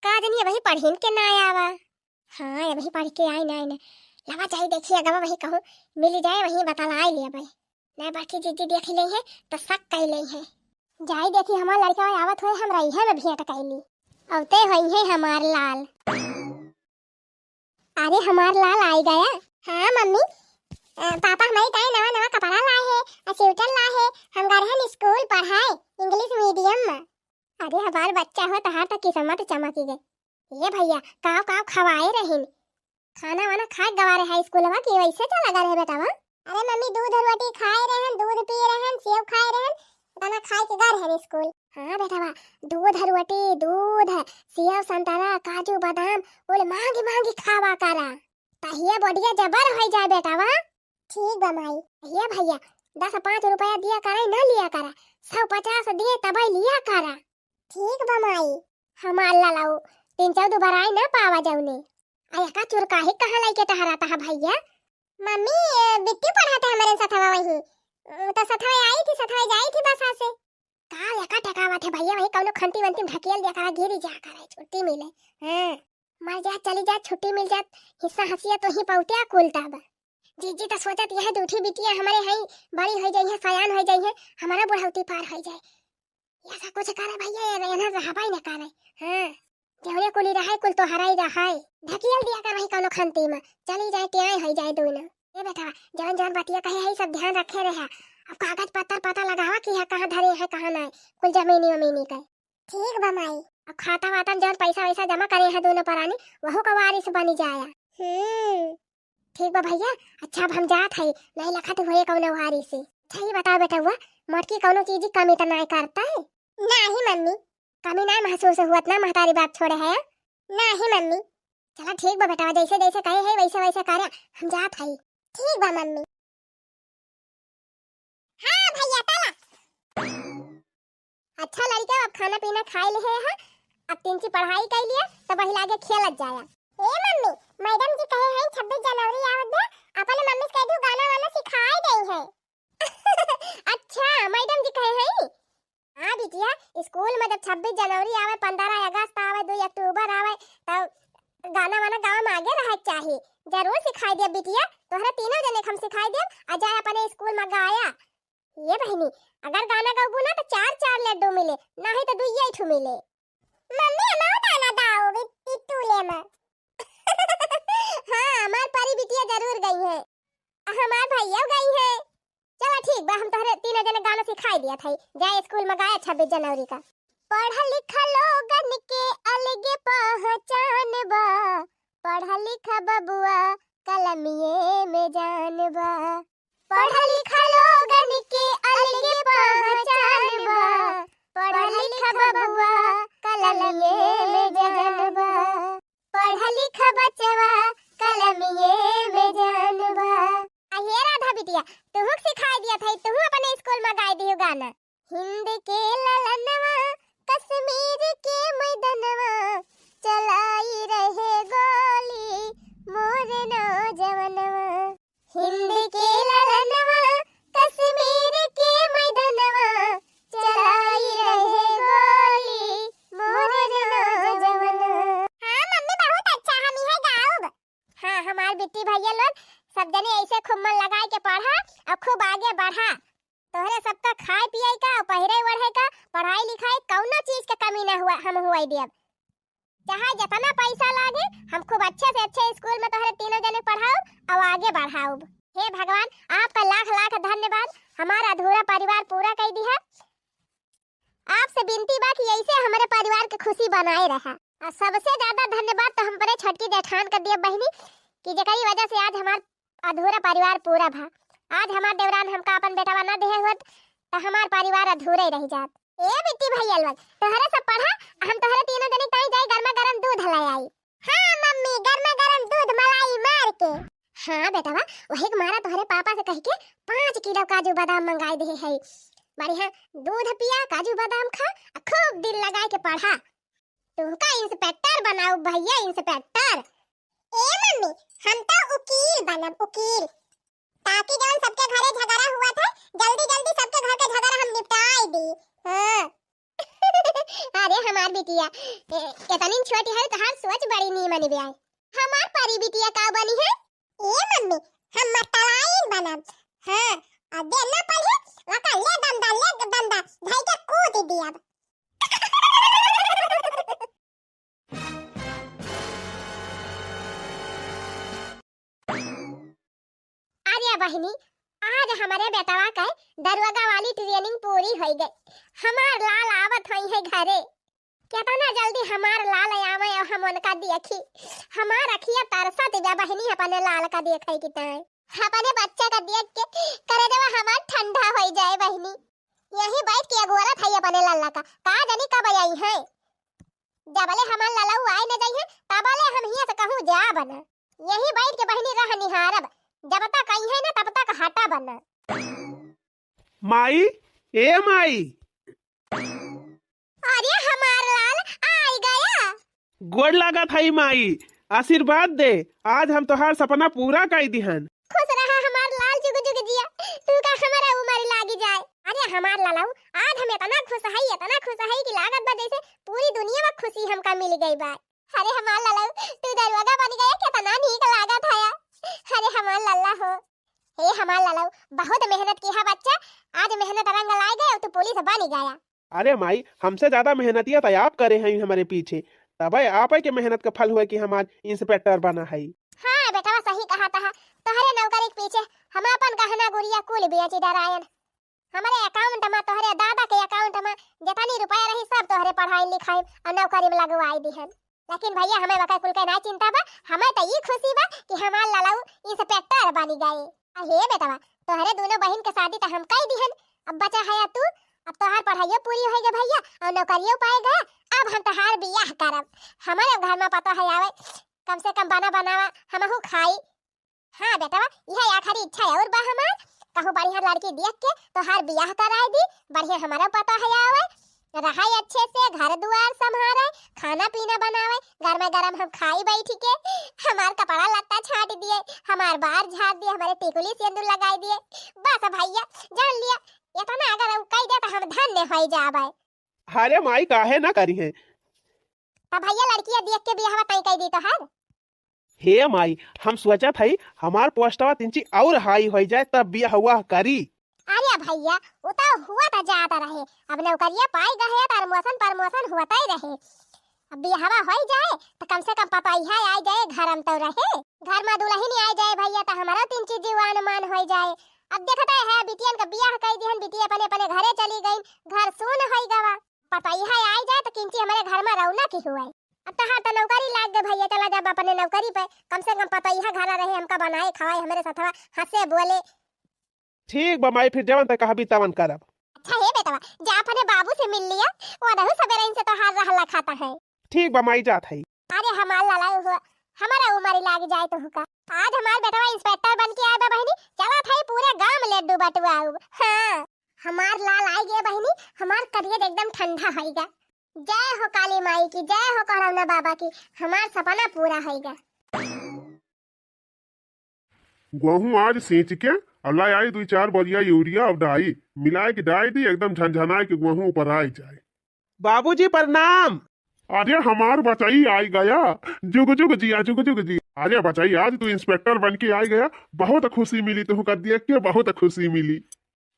का जनी अबही पढ़िन के नाय आवा। हाँ, अबही पढ़ के आई नाय ना। लवा जाई देखी अगवा वही कहूँ मिल जाए, वही बतलाई ले अबे। ना बाकी जिज्जी देख ले है तो शक कर ले है। जाई देखी हमार लड़िकवा आवत होए, हम रही है में भेंट कैली। अवते होई है हमार लाल। अरे हमार लाल आई गया। हाँ मम्मी। अ, पापा हमरी ताईं नवा नवा कपड़ा लाए हैं, अ, स्वेटर लाए हैं। हम गए रहन स्कूल पढ़ाए, English medium में। अरे हमार बच्चा हो, तहार तो किस्मत चमकी गए। ए भइया, काव काव खवाए रहिन? खाना वाना खाए गवा रहे स्कूलवा कि वैसे चला गए रहे बेटवा? अरे मम्मी, दूध रोटी खाए रहन, दूध पिए रहन, सेव खाए रहन, इतना खाए के गए रहन स्कूल। हाँ बेटवा, दूध रोटी, दूध, सेव संतरा, काजू बादाम, कुल मांगी मांगी खावा करा, तहिए बढ़िया जबर होइ जाए बेटवा। ठीक बा माई। ए भइया, दस पाँच रुपया दिया करा, ना लिया करा, सौ पचास दिए तबे लिया करा। ठीक बा माई। हमार लालाऊ, तीन चौदह बराई ना पावा जौने। अरे का चुरकाही कहाँ लाइके टहराता है भइया? मम्मी, अ, बिट्टी पढ़ाता है हमारे सथवा वही। अ, तो सथवा आई थी, सथवा जाई थी बस से। का एका टकावत है भइया, वही कौनो खंती वंती में ढकेल दिया करा, गिरी जा करा, छुट्टी मिले। हाँ, मर जा, चली जा, छुट्टी मिल जात, हिस्सा हंसिया तो ही पौत्या कुल तब। जीजी तो सोचत यह दूठी बिटिया हमारे हैं, बड़ी हो जाई है, सयान हो जाई है, हमारा बुढ़ौती पार हो जाए। ऐसा कुछ करे भइया, ये रहना रहबा ही न करे। हाँ, जौने कुली रहे, कुल तोहरा ही रहे। ढकियल दिया कर वही कौनो खंती में, चली जाए, त्याय हो जाए दोनों। ए बेटा, जौन जौन बतिया कहे है, सब ध्यान रखे रहे। अब कागज पत्तर पता लगावा कि है कहाँ धरे है, कहाँ नहीं, कुल जमीनी वमीनी के। ठीक बा माई। अब खाता वाता में जौन पैसा वैसा जमा करे है दोनों परानी, वहू का वारिस बनी जाया। हम्म। ठीक बा भइया, अच्छा अब हम जात हई, नहीं लखत हुए कौनो वारिस। अच्छा ये बताओ बेटवा, मोटकी कौनो चीज की कमी तो नहीं करता है? नहीं मम्मी। कमी नहीं महसूस हुअत ना महतारी बाप छोड़े है? नहीं मम्मी। चला ठीक बा बेटवा, जैसे जैसे कहे है वैसे वैसे करे, हम जात हई। ठीक बा मम्मी। हाँ भइया, चला। अच्छा लड़का, अब खाना पीना खाए ले है, अब तिनची पढ़ाई कर लिया, तब वही लागे खेलत जाया। ए मम्मी, मैडम जी कहे हैं छब्बीस जनवरी आवत बा, अपने मम्मी से कह दू गाना वाना सिखाए दे है। अच्छा, मैडम जी कहे हैं? हाँ बिटिया, स्कूल में जब छब्बीस जनवरी आवे, पन्द्रह अगस्त आवे, दो अक्टूबर आवे, तब गाना वाना गावे में आगे रहे के चाही। जरूर सिखाई देब बिटिया, तोहरे तीनों जने के हम सिखाई देब। आ जाए अपने स्कूल में गाया। ये बहिनी, अगर गाना गौबू ना तो चार चार लड्डू मिले, नहीं तो दुइये ठू मिले। मम्मी, हमार गाना गाओ, बिट्टू ले में। हाँ, हमार परी बिटिया जरूर गई है। हमार भइया गई है। चला ठीक बा, हम तोहरे तीनों जने गाना सिखाई दिया था, जाए स्कूल में गाया छब्बीस जनवरी का। पढ़ा लिखा लोगन के अलगे पहचान बा, पढ़ा लिखा बबुआ कलमिये में जान बा। पढ़ा लिखा लोगन के अलगे पहचान बा, पढ़ा लिखा बबुआ कलमिये में जान बा। पढ़ा लिखा बचवा कलमिये में जान बा। आ हे राधा बिटिया, तुहू के सिखाई दिया था, तुहू अपने स्कूल में गाई दियो गाना। हिंद के ललनवा, कश्मीर के मैदनवा, चलाई रहे गोली मोर नौजवनवा। हिंद के ललनवा, कश्मीर के मैदनवा, चलाई रहे गोली मोर नौजवनवा। हाँ मम्मी, बहुत अच्छा, हम इहे गाउब। हाँ, हमार बिट्टी भइया लोग, सब जने ऐसे खूब मन लगाए के पढ़ा और खूब आगे बढ़ा। तोहरे सबका खाए पिए का, पहिरे ओढ़े का, पढ़ाई लिखाई, कौनो चीज के कमी ना हुआ, हम हुआ देब। चाहे जितना पैसा लागे, हम खूब अच्छे से अच्छे स्कूल में तोहरे तीनों जने पढ़ाउब और आगे बढ़ाउब। हे भगवान, आपका लाख लाख धन्यवाद, हमारा अधूरा परिवार पूरा कर दिया। आपसे विनती बा कि ऐसे हमारे परिवार के खुशी बनाए रहा। और सबसे ज्यादा धन्यवाद तो हम अपने छोटकी जेठान का दिया बहिनी, कि जेकरी वजह से आज हमार अधूरा परिवार पूरा भा। आज हमार देवरान हमका अपन बेटवा ना देहे होत, तो हमार परिवार अधूरे रह जात। ए बिट्टी भइया लोग, तोहरे सब पढ़ा, हम तोहरे तीनों जने कहीं जाई, गर्मा गर्म दूध ले आई। हाँ मम्मी, गर्मा गर्म दूध मलाई मार के। हाँ बेटवा, वही के मारा तोहरे पापा से कह के पाँच किलो काजू बादाम मंगाई दे है। बढ़िया दूध पिया, काजू बादाम खा, आ खूब दिल लगाए के पढ़ा। तुमका इंस्पेक्टर बनाउब भइया, इंस्पेक्टर। ए मम्मी, हम तो उकील बनब, उकील। ताकि जौन सबके घरे झगड़ा हुआ था, जल्दी जल्दी सबके घर के झगड़ा हम निपटाई दी। हाँ। अरे हमार बिटिया, ए, इतनी छोटी है, तोहार सोच बड़ी नीमन बा। हमार परी बिटिया का बनी है? ए मम्मी, हम मटलाइन बनब। हाँ, और देर ना पड़ी, वका ले डंडा, ले डंडा, धई के कूद दियब। अरे बहिनी, आज हमरे बेटवा के दरोगा वाली training पूरी होइ गई। हमार लाल आवत होइहैं घरे। केतना जल्दी हमार लाल आवै अउर हम उनका देखी। हमार अखिया तरसत बा बहिनी, अपने लाल का देखै की ताईं। अपने बच्चा का देख के करेजवा हमार ठंडा होइ जाए बहिनी। यहीं बैठ के अगोरत है अपने लल्ला का, का जानी कब अइहैं। जबले हमार ललऊ आइ न जइहैं, तबले हम हियाँ से कहूँ जाब न। यहीं बैठ के बहिनी राह निहारब, जब तक अइहैं न तब तक हटब न। माई, ए माई। अरे हमार लाल आइ गया। गोड़ लागत हई माई, आशीर्वाद दे, आज हम तोहार सपना पूरा कइ दिहन। खुश रहा हमार लाल, जुग जुग जिया, तू का हमारा उमर लागि जाए। अरे हमार ललऊ, आज हम एतना खुश हई, एतना खुश हई कि लागत बा जैसे पूरी दुनिया में खुशी हमका मिलि गई बा। अरे हमार ललऊ, तू दरोगा बनि गया, केतना नीक लागत है। अरे हमार लल्ला हो, हे हमार ललऊ, बहुत मेहनत किहा बच्चा, आज मेहनत रंग लाइ गए, तू पुलिस बनि गया। अरे माई, हमसे ज्यादा मेहनतिया त आप करे हैं हमरे पीछे, तबै आपै के मेहनत का फल हुए कि हमार इंस्पेक्टर बना है। हाँ बेटवा, सही कहत हा, तोहरे नौकरी के पीछे हम अपन गहना गुरिया कुल बेचि डरायन। हमरे account मा, तोहरे दादा के account मा जेतनी रुपया रही, सब तोहरे पढ़ाई लिखाई अउर नौकरी में लगवाइ दिहन। लेकिन भइया, हमें वकर कुल के नाहीं चिंता बा, हमें त ई खुशी बा कि हमार ललऊ इंस्पेक्टर बनि गए। आ हे बेटवा, तोहरे दुनो बहिन के शादी त हम कइ दिहन, अब बचा हया तू। अब तोहार पढ़ाइयो पूरी होइ गए भइया, अउर नौकरियो पाइ गया। अब हम तोहार बियाह करब, हमरे घर में पतोह आवै, कम से कम बना बनावा हमहू खाई। हाँ बेटवा, इहै आखिरी इच्छा अउर बा हमार, कहूँ बढ़िया लड़की देख के तोहार बियाह कराइ दी, बढ़िया हमरो पतोह आवै, रहै अच्छे से, घर दुआर संभारै, खाना पीना बनावै, गरम गरम हम खाई बैठि के, हमार कपड़ा लत्ता छाँट दिए, हमार बार झार दिए, हमरे टिकुली सेंदूर लगाइ दिए। बस भइया, जान लिया, एतना अगर उ कइ दे त हम धन्य होइ जाबै। अरे माई, काहे ना करिहैं। त भइया, लड़किया देख के बियाहवा तय कइ दी तोहार। हे माई, हम सोचत हई हमार पोस्टवा तिनची अउर high होइ जाए तब बियाहवा करी। अरे भइया, उ त हुआ त जात रहे, अब नौकरिया पाइ गए त promotion promotion होतै रहे। अब बियाहवा होइ जाए त कम से कम पतोहिया आइ जाए, घर में तो रहे, घर में दुलहिन आइ जाए भइया, त हमरो तिनची जीवान मान होइ जाए। अब देखत है बिटियन का बियाह कइ दिहन, बिटिया अपने अपने घरे चली गइन, घर सून होइ गवा। पतोहिया आइ जाए त किंची हमरे घर में रौनक हुए। अब तोहार त नौकरी लागि गए भइया, चला जाब अपने नौकरी पे, कम से कम पतोहिया घरा रहे, हमका बनाए खवाए, हमरे सथवा हँसे बोले। ठीक बा माई, फिर जवन तै कहबी तवन करब। अच्छा हे बेटवा, जा अपने बाबू से मिल लिया, वो रहू सबेरे इनसे तोहार रहला खाता है। ठीक बा माई, जात हई। अरे हमार ललऊ हो, हमारा उमर लागि जाए तोहका। आज हमार बेटवा इंस्पेक्टर बन के आए बा बहिनी, चला थाई पूरे गांव में लड्डू बटुआउब। हाँ, हमार लाल आइ गए बहिनी, हमार करेज एकदम ठंडा होइगा। जय हो काली माई की, जय हो करौना बाबा की, हमार सपना पूरा होइगा। गोहूँ आज सींच के अउर लाइ आई दुइ चार बोरिया यूरिया अउर डाई, मिलाइ के डाइ दी, एकदम झनझनाइ के गोहूँ उपराइ जाए। बाबूजी प्रणाम। अरे हमार बचाई आइ गया, जुग जुग जिया, जुग जुग जिया। अरे बचाई, आज तू इंस्पेक्टर बन के आइ गया, बहुत खुशी मिली तुहका देख के, बहुत खुशी मिली।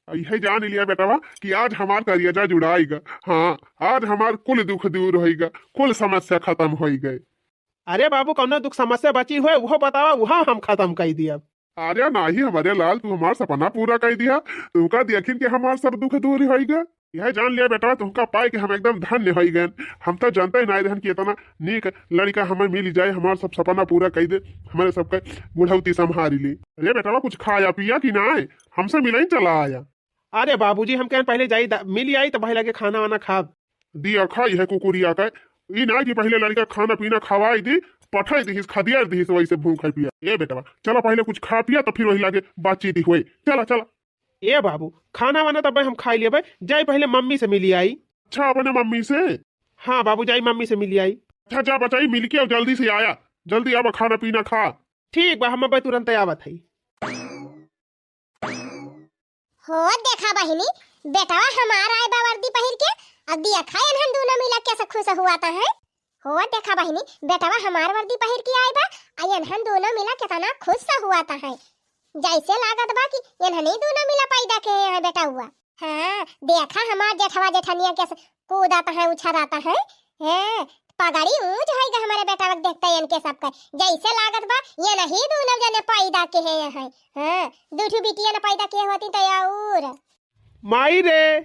इहै जान लिया बेटवा कि आज हमार करेजा जुड़ाइगा। हाँ, आज हमार कुल दुख दूर होइगा, कुल समस्या खतम होइगा। अरे बाबू, कौनो दुख समस्या बची हुए, उहो बतावा, उहो हम खतम कइ दियब। अरे नाही हमरे लाल, तू हमार सपना पूरा कइ दिया, तुहका देखिन के हमार सब दुख दूर होइगा। इहै जान लिया बेटवा, तुहका पाइ के हम एकदम धन्य होइ गएन। हम त जनतै नाहीं रहन कि एतना नीक लड़िका हमें मिलि जाए, हमार सब सपना पूरा कइ दे, हमरे सबके बुढ़ौती सम्हारि ली। अरे बेटवा, कुछ खाया पिया कि नाहीं? हमसे मिलइन चला आया। अरे बाबूजी, हम कहेन पहिले जाई दा-, मिलि आई त भाई लगे खाना वाना खाब। दिया खाई है कुकुरिया का, ई नाहीं कि पहिले लड़िका खाना पीना खवाइ दी, पठाइ दिहिस, खदियार दिहिस, वैसे भूख है पिया। ए बेटवा, चला पहिले कुछ खा पिया त फिर वही लगे बातचीत हुए। चला, चला। ए बाबू, खाना वाना त भाई हम खाइ लेबै, जाई पहिले मम्मी से मिलि आई। अच्छा, अपने मम्मी से? हाँ बाबू, जाई मम्मी से मिलि आई। अच्छा जा बचाई, मिलि के अउर जल्दी से आया, जल्दी आवा, खाना पीना खा। ठीक बा, हम अबै तुरंत आवत हई। हो देखा बहिनी, बेटवा हमार आए बा वर्दी पहिर के, अब देखा एनहन दूनो मिला कैसे खुश हुआ त है। हो देखा बहिनी, बेटवा हमार वर्दी पहिर के आए बा, आ एनहन दूनो मिला केतना खुश हुआ त है। जैसे लागत बा कि एनहन ही दूनो मिला पैदा के है बेटवा। हाँ, देखा हमार जेठवा जेठनिया कैसे कूदत है, उछलत है। हैं, पगड़ी ऊंच होइगा हमरे बेटवा के देखते इनके सबके। जैसे लागत बा, ये नहीं दूनो जने पैदा किहे हैं। हाँ, दू ठो बिटिया न पैदा किहे होती तो और। माई रे,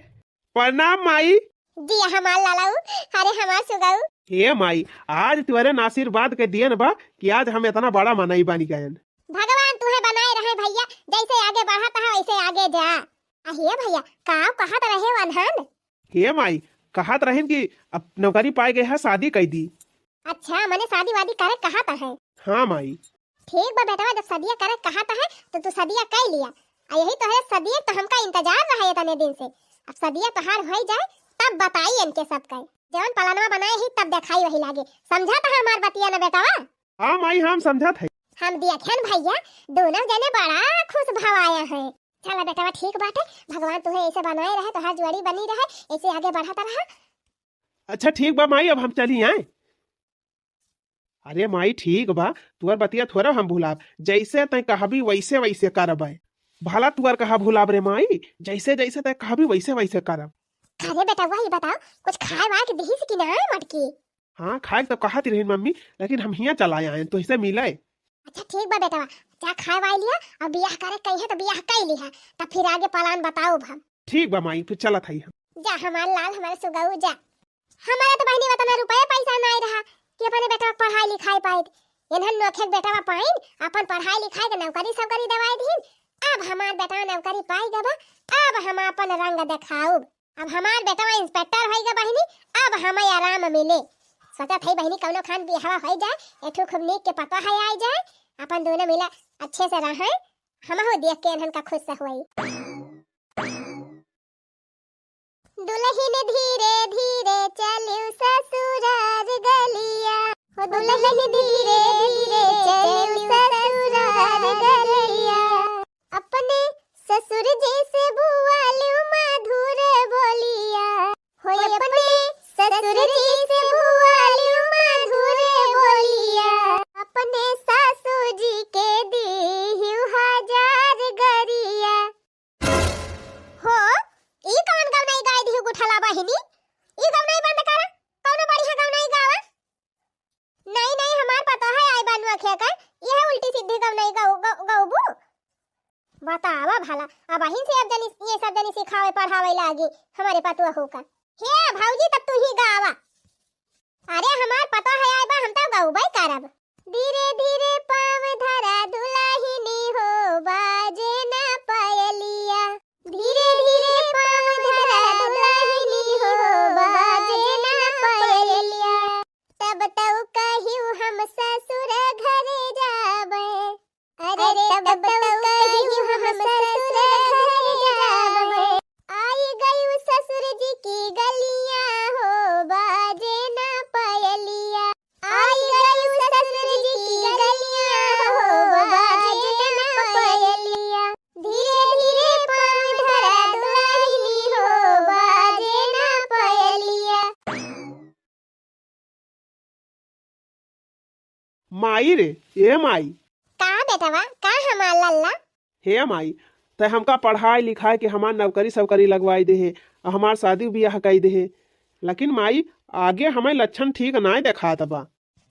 प्रणाम माई। जिया हमार लालाऊ, अरे हमार सुगाऊ। हे माई, आज तुहरे आशीर्वाद के दिन बा कि आज हम इतना बड़ा मनई बनी गयन। भगवान तुहे बनाए रहे भैया, जैसे आगे बढ़त है वैसे आगे जा। आ हे भैया, का कहत रहे वनहन? हे माई, कहत रहिन कि अब नौकरी पाए गए है, शादी कई दी। अच्छा, मने शादी वादी करे कहत है? हाँ माई। ठीक बा बेटवा, जब सदिया करे कहत है तो तू सदिया कई लिया। आ यही तोहरे सदिया तो हमका इंतजार रहे इतने दिन से। अब सदिया तोहार होई जाए तब बताई इनके सब कई। जवन पलानवा बनाए ही तब देखाई वही लागे। समझत है हमार बतिया ना बेटवा? हाँ माई, हम समझत है। हम देखन भैया, दोनों जने बड़ा खुश भवाया है। चला बेटवा, ठीक बाटे, भगवान तुहे ऐसे बनाए रहे, तोहार जोड़ी बनी रहे, ऐसे आगे बढ़त रहा। अच्छा ठीक बा माई, अब हम चली आए। अरे माई ठीक बा, तुअर बतिया थोड़ा हम भुलाब, जैसे तै कहबी वैसे वैसे करबै। भला तुअर कहा भुलाब रे माई, जैसे जैसे तै कहबी वैसे वैसे करब। अरे बेटवा, ई बताओ, कुछ खाए वाए के दिहिस कि ना मटकी? हाँ, खाए के तो कहत रहिन मम्मी, लेकिन हम हियाँ चला आए तोहसे मिले। अच्छा ठीक बा बेटवा, जा खाए वाए लिहा और बियाह करे कही है तो बियाह कर लिहा, तब फिर आगे प्लान बताओ हम। ठीक बा माई, फिर चलत हई हम। जा हमार लाल, हमार सुगऊ, जा। हमारे तो बहिनी बता में रुपया पैसा नाई रहा कि अपने बेटवा के पढ़ाई लिखाई पाइत। इन्हन नोखे के बेटवा पाइन, अपन पढ़ाई लिखाई के नौकरी सौकरी दवाई दीन। अब हमार बेटवा नौकरी पाई गबा, अब हम अपन रंग देखाउब। अब हमार बेटवा इंस्पेक्टर होई गा बहिनी, अब हमें आराम मिले। सोचत हई बहिनी कौनो खान बियाहवा होई जाए, एठू खूब नीक के पतोह आई जाए, अपन दोनों मिला अच्छे से रहें, हमहू देख के इन्हन का खुश होई। दुलहिन धीरे धीरे चलिउ ससुरार गलिया, हो दुलहिन धीरे धीरे चलिउ ससुरार गलिया। अपने ससुर जी से बुआलिउ मधुर बोलिया, हो अपने ससुर जी से बुआलिउ मधुर बोलिया। अपने सासू जी के दीहिउ हजार गरिया। हो, ई कवन गवनई गाय दिहु गुठला बहिनी? ई गवनई बंद करा, कौनो बढ़िया गवनई गावा। नहीं, नहीं, हमार पतोह आई बा नोखे कर, यह उल्टी सीधी गवनई गौ-, गौ-, गौबू। बतावा भला, अबहिन से अब जनी, ये सब जनी सिखावे पढ़ावे लागी हमरे पतोहू का। हे भौजी, तब तू ही गावा। अरे हमार पतोह आई बा, हम तो गौबई करब। धीरे धीरे पाँव धरा दुलहिनी हो, बाजे ना पायलिया। धीरे धीरे पाँव धरा दुलहिनी हो, बाजे ना पायलिया। तब तउ कहिउ हम ससुर घरे जाबे। अरे तब तउ कहिउ हम ससुर घरे जाबे। आई गइउ ससुर जी की गलिया हो, बाजे ना पायलिया। आई गइउ ससुर जी की गलिया हो, बाजे ना पायलिया। धीरे धीरे पाँव धरा दुलहिनी हो, बाजे ना पायलिया। माई रे, ए माई। का बेटवा, का हमार लल्ला? हे माई, तै हमका पढ़ाई लिखाई के हमार नौकरी सौकरी लगवाई देहे, अ हमार शादी बियाह कई देहे, लेकिन माई, आगे हमें लक्षण ठीक नाय देखात बा।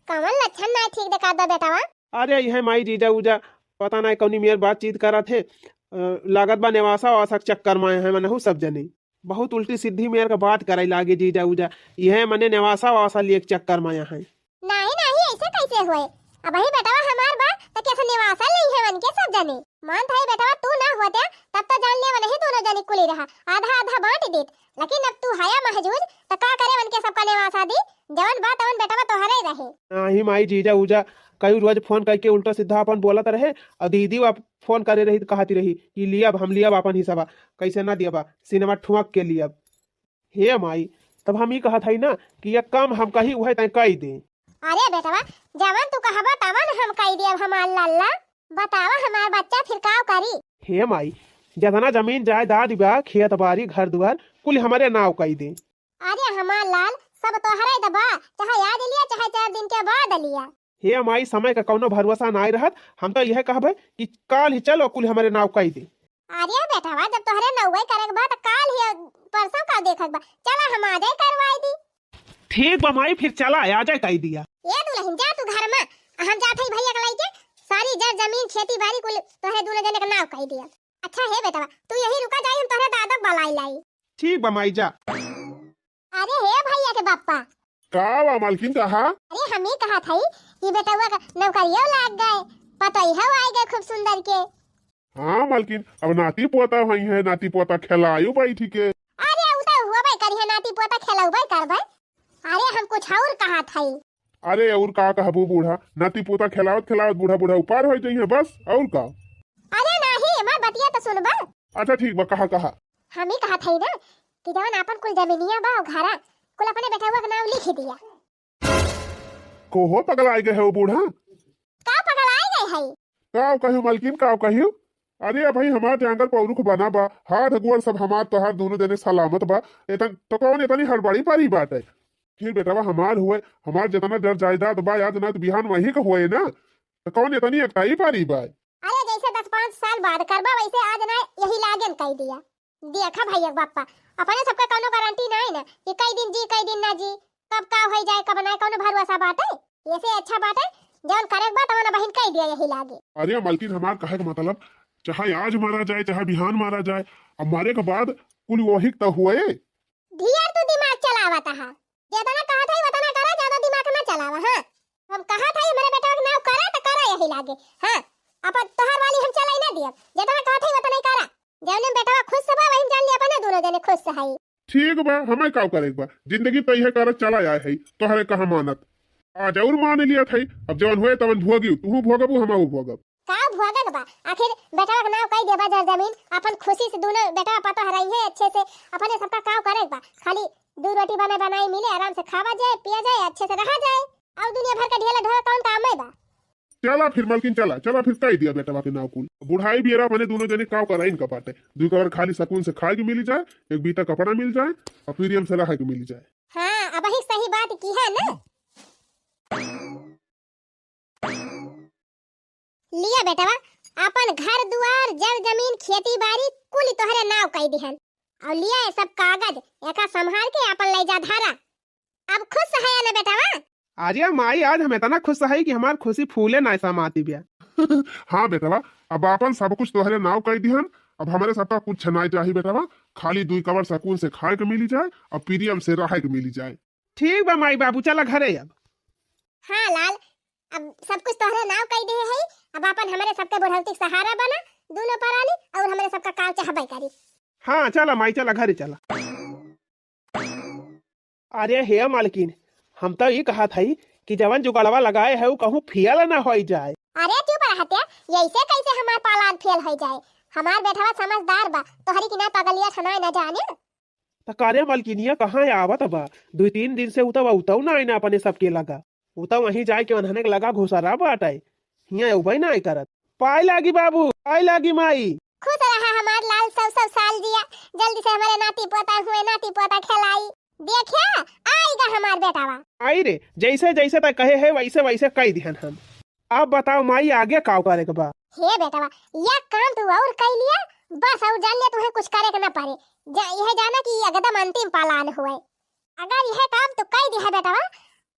कवन लक्षण नाय ठीक देखात बा बेटवा? अरे इहे माई, जीजा उजा पता नाय कौनी मेर बातचीत करत हे, अ, लागत बा नेवासा वासा के चक्कर में है मनहू सब जने। बहुत उल्टी सीधी मेर के बात करे लागे जीजा उजा, इहे मने नेवासा वासा लिए के चक्कर में है। नाही, नाही, ऐसे कैसे होए? अबही बेटवा हमार बा, त कैसे नेवासा लइहे मन के सब जने? मान थाई बेटवा तू ना होते, तब तो जान लेवा नहीं दोनों जने कुली रहा, आधा आधा बांट देत। लेकिन अब तू हया महजूज, त का करे मन के सबका नेवासा दी? जवन बा तवन बेटवा तोहरे रहे। नाही माई, जीजा उजा कई रोज फोन करके उल्टा सीधा अपन बोलत रहे, और दीदी वा फोन करे रही त कहती रही कि लियब, हम लियब अपन हिस्सा, कैसे ना दियबा, सिनेमा ठुमक के लियब। हे माई, तब हम ई कहत हई ना कि ये काम हम कही उहे तय कई दे। अरे बेटवा, जवन तू कहबा तवन हम कई देब हमार लल्ला। बतावा हमार बच्चा फिर का करी? हे माई, जितना जमीन जायदाद बा, खेत बारी, घर दुआर, कुल हमरे नाव कई दे। अरे हमार लाल, सब तोहरे त बा, चाहे आज लिया, चाहे चार दिन के बाद लिया। हे माई, समय का कौनो भरोसा नाय रहत, हम तो यह कहबे कि काल ही चलो, कुल हमरे नाव कई दे। अरे बेटवा, जब तोहरे नौवे करे के बा, त काल ही परसों का देखे के बा। चला, हम आजे करवाई दी। ठीक बा माई, फिर चला, आजे कई दिया। ए दुलहिन, जा तू घर मा, हम जात हई भइया के लइके, सारी जर जमीन खेती बारी कुल तोहरे दुनो जने के नाव कई दिया। अच्छा हे बेटवा, तू यही रुका जाई, हम तोहरे दादा के बलाई लाई। ठीक बा माई, जा। अरे हे भइया के बप्पा। का बा मलकिन, कहा? अरे हम ही कहत हई कि बेटवा का नौकरियो लाग गए, पतोहियो आइ गए खूब सुंदर के। हाँ मलकिन, अब नाती पोता होइहैं, नाती पोता खेलायु बैठी के। अरे उ तो होबे करिहैं, नाती पोता खेलउबे करबे। अरे हम कुछ और कहत हई। अरे और का कहबू बूढ़ा, नाती पोता खेलावत खेलावत बूढ़ा बूढ़ा उपार होइ जइहैं बस, और का? अरे नाही, हमार बतिया तो सुनबा। अच्छा ठीक बा, कहा कहा। हम ही कहत हई ना कि जवन आपन कुल जमीनिया बा घरा, कुल अपने बेटवा के नाम लिख दिया। कोहो पगलाइ गए हो बूढ़ा? का पगलाइ गए हई? का कहियो मलकिन, का कहियो? अरे भाई, हमार जांगर पौरुख बना बा, हाथ गोड़ सब हमार तोहार दुनो जने सलामत बा। एतन तो कौन एतनी हड़बड़ी परी बाटे? फिर बेटवा हमार हुए, हमार जितना जर जायदाद बा, आज ना तो बिहान वही का हुए ना, तो कौन एतनी एकताई परी बा? अरे जैसे दस पाँच साल बाद करबा, वैसे आज ना यही लागेन कई दिया। देखा भइया के बप्पा, अपने सबके कौनो गारंटी नाई ना कि कई दिन जी, कई दिन ना जी, कब का होइ जाए, कब नाई, कौनो भरोसा बाटे। ऐसे अच्छा बाटे, जौन करे के बा, तवन बहिन कई दिया यही लागे। अरे मलकिन, हमार कहे के मतलब, चाहे आज मारा जाए, चाहे बिहान मारा जाए, अब मारे के बाद कुल वही तो हुए। ढेर तू दिमाग चलावत हा, जेतना कहत हई, वतना करा, ज्यादा दिमाग ना चलावा, हाँ। हम कहत हई, हमरे बेटवा के नाव करा, त करा यही लागे, हाँ। अपन तोहर वाली हम चलाई ना दियब, जेतना कहत हई, वतना ही करा। जौने बेटवा खुश बा, वही जान लिया, अपने दुनो जने खुश हई। ठीक बा, हमें का करे के बा, जिंदगी तय है करत चला आए हई, तोहरे कहा मानत। आज और मान लिया थई, अब जवन होए तवन भोगियो, तू भोगबू, हम भोगब। का भोगे के बा? आखिर बेटवा के नाव कई देबा जर जमीन, अपन खुशी से दुनो बेटवा पतोह रही है अच्छे से, अपने सबका काव करे के बा, खाली दू रोटी बने बनाई मिले, आराम से खावा जाए, पिया जाए, अच्छे से रहा जाए, और दुनिया भर के ढेला ढोला कौन काम में बा? चला फिर मलकिन, चला, चला फिर कई दिया बेटवा के नाव कुल। बुढ़ाई बियरा मने दुनो जने काव कराइन का बाटे, दुई कवर खाली सकून से खाए के मिली जाए, एक बीता कपड़ा मिल जाए, और प्रियम से रहे के मिली जाए। हाँ, अब ही सही बात की है ना। लिया बेटवा, अपन घर दुआर, जर जमीन, खेती बारी कुल तोहरे नाव कई दिहन। और लिया ये सब कागज, एका संभाल के अपन ले जा धारा। अब खुश है ना बेटवा? अरे माई, आज हम इतना खुश है कि हमार खुशी फूले ना समाती बिया। हाँ बेटवा, अब अपन सब कुछ तोहरे नाव कई दिहन, अब हमरे सबका कुछ ना चाहिए बेटवा, खाली दुई कवर सकून से खाए के मिली जाए और प्रियम से रहे के मिली जाए। ठीक बा माई बाबू, चला घरे अब। हाँ लाल, अब सब कुछ तोहरे नाव कई दे है, अब अपन हमरे सबके बुढ़ौती के सहारा बना, दुनो परानी, और हमरे सबका काव चाहबे करी। हाँ चला माई, चला घरे चला। अरे हे मालकिन, हम तो ई कहत हई कि जवन जुगाड़वा लगाए है, उ कहूँ फेल ना होई जाए। अरे चुप रहते, ऐसे कैसे हमार पालान फेल होई जाए? हमार बेटवा समझदार बा, तोहरी की ना पगलिया ठनाए ना जाने। त का रे मलकिनिया कहाँ आवत बा? दुई तीन दिन से उतवा उतव ना आइना अपने सबके लगा। उतव वहीं जाए के उन्हने के लगा घुसरा बाटे। हियाँ उबई ना करत। पाए लागी बाबू, पाए लागी माई। खुश रहा हमार लाल सौ सौ साल जिया। जल्दी से हमारे नाती पोता हुए, नाती पोता खेलाई। देखिया, आईगा हमार बेटावा। आई रे, जैसे जैसे त कहे है वैसे वैसे कई दिहन हम। अब बताओ माई, आगे का करे के बा? हे बेटवा, या काम तू और कई लिया, बस और जान लिया तुहे कुछ करे के ना पड़े। जा, यह जाना कि एकदम अंतिम पालान हुए। अगर यह काम तू कई दिया बेटवा,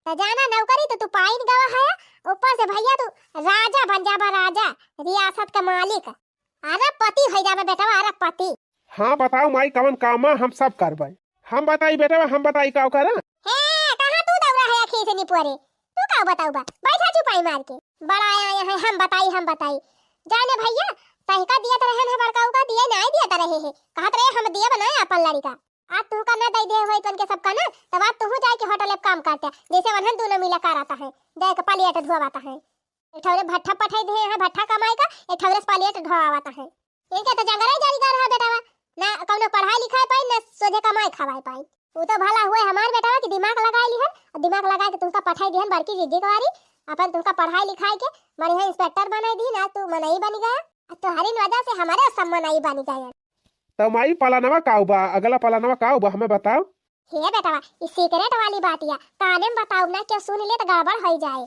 त जाना नौकरी तो तू पाइन गवा है, ऊपर से भैया तू राजा बन जाबा, राजा, रियासत का मालिक। अरबपति होइ जाबे बेटवा, अरबपति। हाँ, बताओ माई, कवन काम है, हम सब करबै। हम बताई बेटवा, हम बताई का करा? हे, कहाँ तू दौड़ा है आँखी से निपुअरे? तू का बताऊ बा? बैठा चुपाई मार के। बड़ा आया है, हम बताई, हम बताई। जाने भैया, तहिका दियत रहे हैं बड़का उका, दिए नाई दियत रहे हैं। कहत रहे, "हम दियब ना अपन लड़िका।" आज तुहका ना दई दे होई तन के सबका ना, तब आज तुहू जाए के होटल पे काम करते, जैसे वन्हन दोनों मिला करता है, जाए के प्लेट धोवाता है। एक ठौरे भट्ठा पठाई दे हैं, भट्ठा कमाई का, एक ठौरे प्लेट धोवाता है। इनके तो जंगरे जारी कर रहा बेटावा, ना कौनो पढ़ाई लिखाई पाई, ना सोझे कमाई खवाई पाई। वो तो भला हुए हमार बेटावा कि दिमाग लगाई लिहन, और दिमाग लगाए के तुमका पठाई दिहन बड़की जीजी के वारी, अपन तुमका पढ़ाई लिखाई के बढ़िया इंस्पेक्टर बनाई दी, ना तू मनई बन गया, और तोहरी वजह से हमारे सब मनई बन गए। तो माई, पलानवा काऊ बा, अगला पलानवा काऊ बा, हमें बताओ। हे बेटवा, ई सीक्रेट वाली बात या, काने में बताओ ना, क्यों सुन ले तो गड़बड़ हो जाए।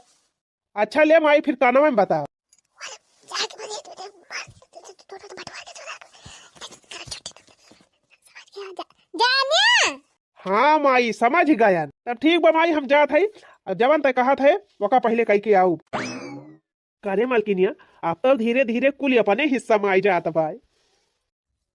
अच्छा ले माई, फिर कानवा में बताओ। जाके बोले, तू तो मार, तू तो, तू तो बंटवार के चला। समझ गया? जा-, जानिया, हाँ माई, समझ गयन। तब ठीक बा माई, हम जात हई। अब जवन तय कहत है, ओका पहिले कई के आऊ। करे मलकिनिया, अब तो धीरे धीरे कुल अपने हिस्सा में आई जात बा।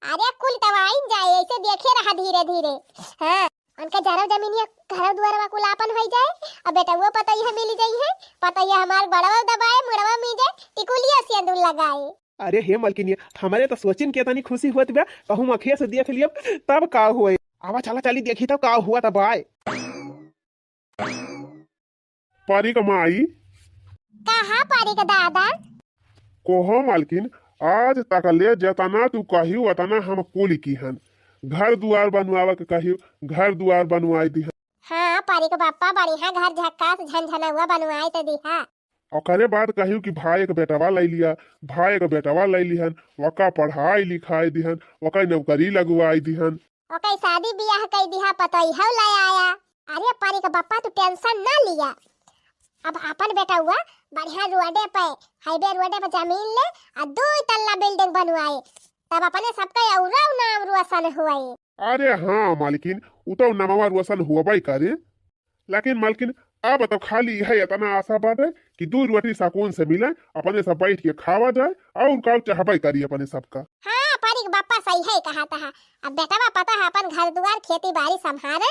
अरे कुल तो आइन जाए, ऐसे देखे रहा धीरे धीरे। हाँ, उनका जरब जमीनिया घर दुआरवा कुल आपन होई जाए, अब बेटउआ पतोहिया मिल जाई है, पतोहिया हमार बड़वा दबाए, मुड़वा मीजे, टिकुलिया सिंदूर लगाए। अरे हे मलकिनिया, हमरे तो सोचिन के तनी खुशी होत बा, कहूँ अखिया से देख लियब तब का होए। आवा चला चली देखी तब का हुआ तब आए। परी क माई। कहा परी क दादा? कोहो मालकिन, आज तक ले जतना तू कहियो ओतना हम कुल किहन। घर दुआर बनवावे के कहियो, घर दुआर बनवाई दिहन। हाँ परी क बापा, बढ़िया घर झक्कास झनझनउआ बनवाई त दिहा। ओकरे बाद कहियो कि भाई एक बेटवा लई लिया, भाई एक बेटवा लई लिहन, ओका पढ़ाई लिखाई दिहन, ओका नौकरी लगवाई दिहन। ओके शादी बियाह कई दिहा, पतोहियो ले आया। अरे परी क बप्पा, तू tension ना लिया। अब अपन बेटउआ बढ़िया रोडे पे, highway रोडे पे जमीन ले आ दो तल्ला building बनवाए, तब अपने सबके औरो नाम रोशन होए। अरे हाँ मालकिन, उ तो नमवा रोशन होबे करे। लेकिन मालकिन, अब तो खाली है इतना आशा बाटे कि दू रोटी सुकून से मिले, अपने सब बैठ के खावा जाए और का चाहबे करी अपने सबका। हाँ, परी क बप्पा सही है कहा तहा। अब बेटवा पता है अपन घर दुआर खेती बारी संभाले,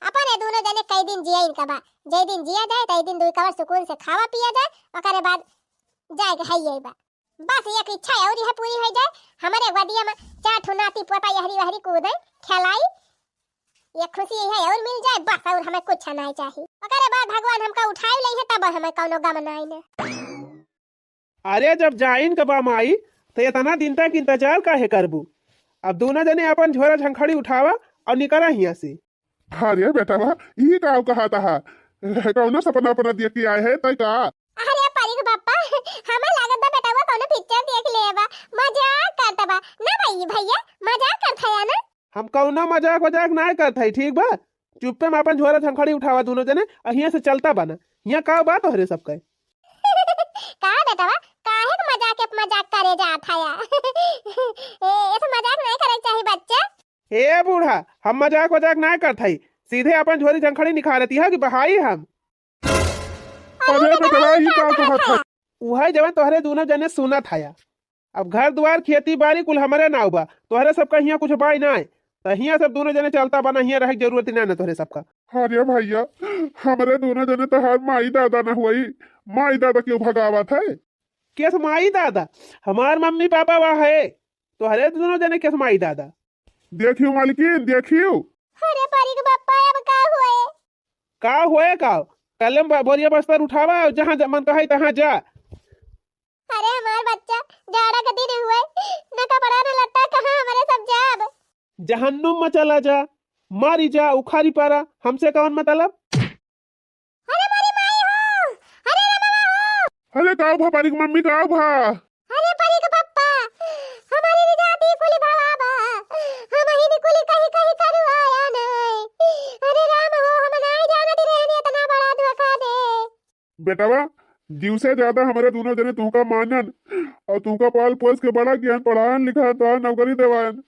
अपन ये दोनों जने कई दिन जिया इनका बा, जे दिन जिया जाए ते दिन दुई कवर सुकून से खावा पिया जाए, ओकरे बाद जाए के है ये बा। बस एक इच्छा और यह पूरी हो जाए, हमारे गोदिया में चार ठो नाती पोता यहरी वहरी कूदे, खेलाई, ये खुशी यह और मिल जाए बस, और हमें कुछ नहीं चाहिए। ओकरे बाद भगवान हमका उठाई लई है तब हमें कौनो गम नहीं ने। अरे जब जाइन के बा माई, तो इतना दिन तक इंतजार काहे करबू? अब दोनों जने अपन झोरा झंखड़ी उठावा और निकला हियां से। अरे बेटवा, ई का कहा तहा? कौनो सपना अपना देख के आए है तय का? अरे परी क बप्पा, हमें लागत बा बेटवा कौनो picture देख ले बा, मजाक करत बा ना भाई, भैया मजाक करत है ना? हम कौनो मजाक वजाक ना करत है, ठीक बा? चुप्पे में अपन झोरा झंखड़ी उठावा दोनों जने, अहिया से चलता बना। हियां का बा तोहरे सबके? का बेटवा, काहे के मजाक के मजाक करे जात हया? ए, ऐसे मजाक नहीं करे के चाही बच्चा। ए बूढ़ा, हम मजाक वजाक ना करत हई, सीधे अपन झोरी झंखड़ी निकालती है कि बहाई हम। अरे बेटवा, ई का कहत है? उहे जवन तोहरे दोनों जने सुनत हया। अब घर दुआर, खेती बारी कुल हमरे नाव बा, तोहरे सबका हियां कुछ बाई नाय। त हियां सब दोनों जने चलता बना, हियां रहे के जरूरत ही नाय ना तोहरे सबका। अरे भैया, हमरे दोनों जने तोहार माई दादा ना हुई, माई दादा क्यों भगावत है? केस माई दादा? हमार मम्मी पापा वह है, तोहरे दोनों जने केस माई दादा? देखियो मालकिन, देखियो। अरे परी क बप्पा, अब का हुए? का हुए का? कलम बा-, बोरिया बस्तर उठावा और जहाँ ज-, मन कहे तहाँ जा। अरे हमार बच्चा, जाड़ा के दिन हुए, न कपड़ा न लत्ता, कहाँ हमरे सब जाब? जहन्नुम में चला जा, मारी जा, उखारी पारा, हमसे कौन मतलब? अरे मोरी माई हो, अरे रे बाबा हो। अरे का भा परी क मम्मी, का भा? अरे परी क पप्पा, हमारी भी जाति कुली भवा बा, हम ही कुली कहीं कहीं करू आया नहीं। अरे राम हो, हम नहीं जानत रहनी इतना बड़ा धोखा दे। बेटवा, जीव से ज्यादा हमरे दोनों जने तुहका मानन और तुहका पाल पोस के बड़ा किहन, पढ़ायन लिखायन, तोहार नौकरी देवायन,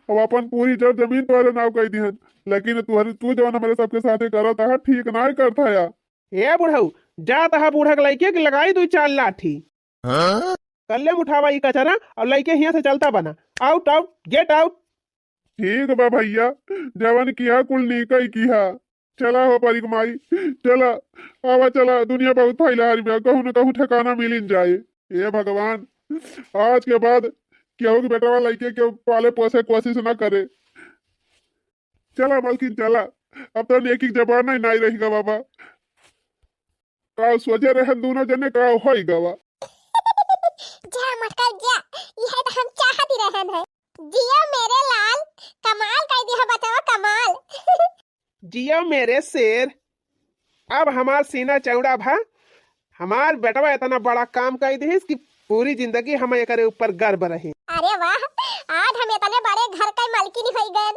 अब अपन पूरी जर जमीन तोहरे नाव कई दिहन, लेकिन तुहरे, तू जवन हमरे सबके साथे करत है, ठीक नाय करत है या। ए बुढ़ऊ, जा तहा बूढ़ा के लइके के लगाई दू चार लाठी। हाँ? कल्ले उठावा ई कचरा और लइके हियां से चलता बना। Out, out, get out। ठीक बा भैया, जवन किहा कुल नीक ही किहा। चला हो परी क माई, चला, आवा चला, दुनिया बहुत फैला हरी बा, कहूँ न कहूँ ठिकाना मिलिन जाए। हे भगवान, आज के बाद केहू के बेटवा लइके केहू पाले पोसे के कोशिश ना करे। चला मालकिन चला, अब तो नेकी के जमाना ही नाई रही गा बाबा। का सोचे रहन दोनों जने, का होई गवा। जा मटका जा, यह तो हम चाहत ही रहन है। जिया मेरे लाल, कमाल कर दिया बचवा, कमाल। जिया मेरे शेर, अब हमार सीना चौड़ा भा, हमार बेटवा इतना बड़ा काम कर दिहिस कि पूरी जिंदगी हम एकरे ऊपर गर्व रही। अरे वाह, आज हम इतने बड़े घर के मालकिन होई गए।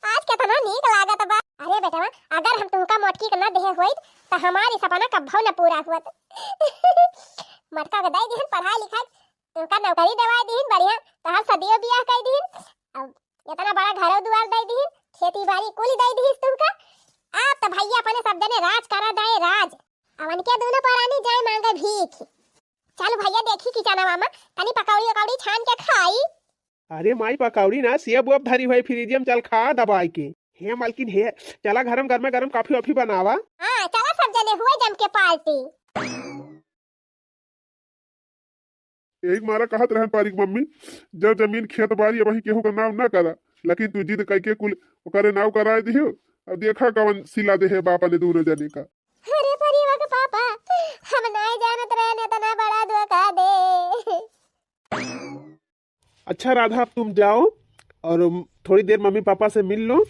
आज कितना नीक लागत बा। अरे बेटवा, अगर हम तुमका मोटकी के ना देहे होइत, त हमारी सपना कब्बो न पूरा हुअत। मटका के दे दिहन पढ़ाई लिखाई, तुमका नौकरी देवाई दिहन बढ़िया, तहार सदियो बियाह कर दिहन। अब इतना बड़ा घरो दुआर दे दिहन, खेती बारी कुल दई दिहिस तुमका। आप त भइया अपने सब जने राज करा दे, राज। अवन के दुनो परानी जाए मांगे भीख। चल भइया, देखी किचनवा मा तनी पकौड़ी उकौड़ी छान के खाई। अरे माई, पकौड़ी ना, सेब उब धरी हुई फ्रिज में, चल खा दबाई के। हे मालकिन हे, चला घर में गरमा गरम कॉफी वॉफी बनावा। हाँ, चला सब जने हुए जम के पार्टी। एक मारा कहत रहन पारी के मम्मी, जब जमीन खेत बारी अबही केहू का नाम ना करा, लेकिन तू जिद कइके कुल ओकरे नाव कराए दिहो। अब देखा कवन सिला देहे बापा ने दुनो जने का। अरे परिवा के पापा, हम नाई जानत रहन इतना बड़ा धोखा दे। अच्छा राधा, अब तुम जाओ और थोड़ी देर मम्मी पापा से मिल लो।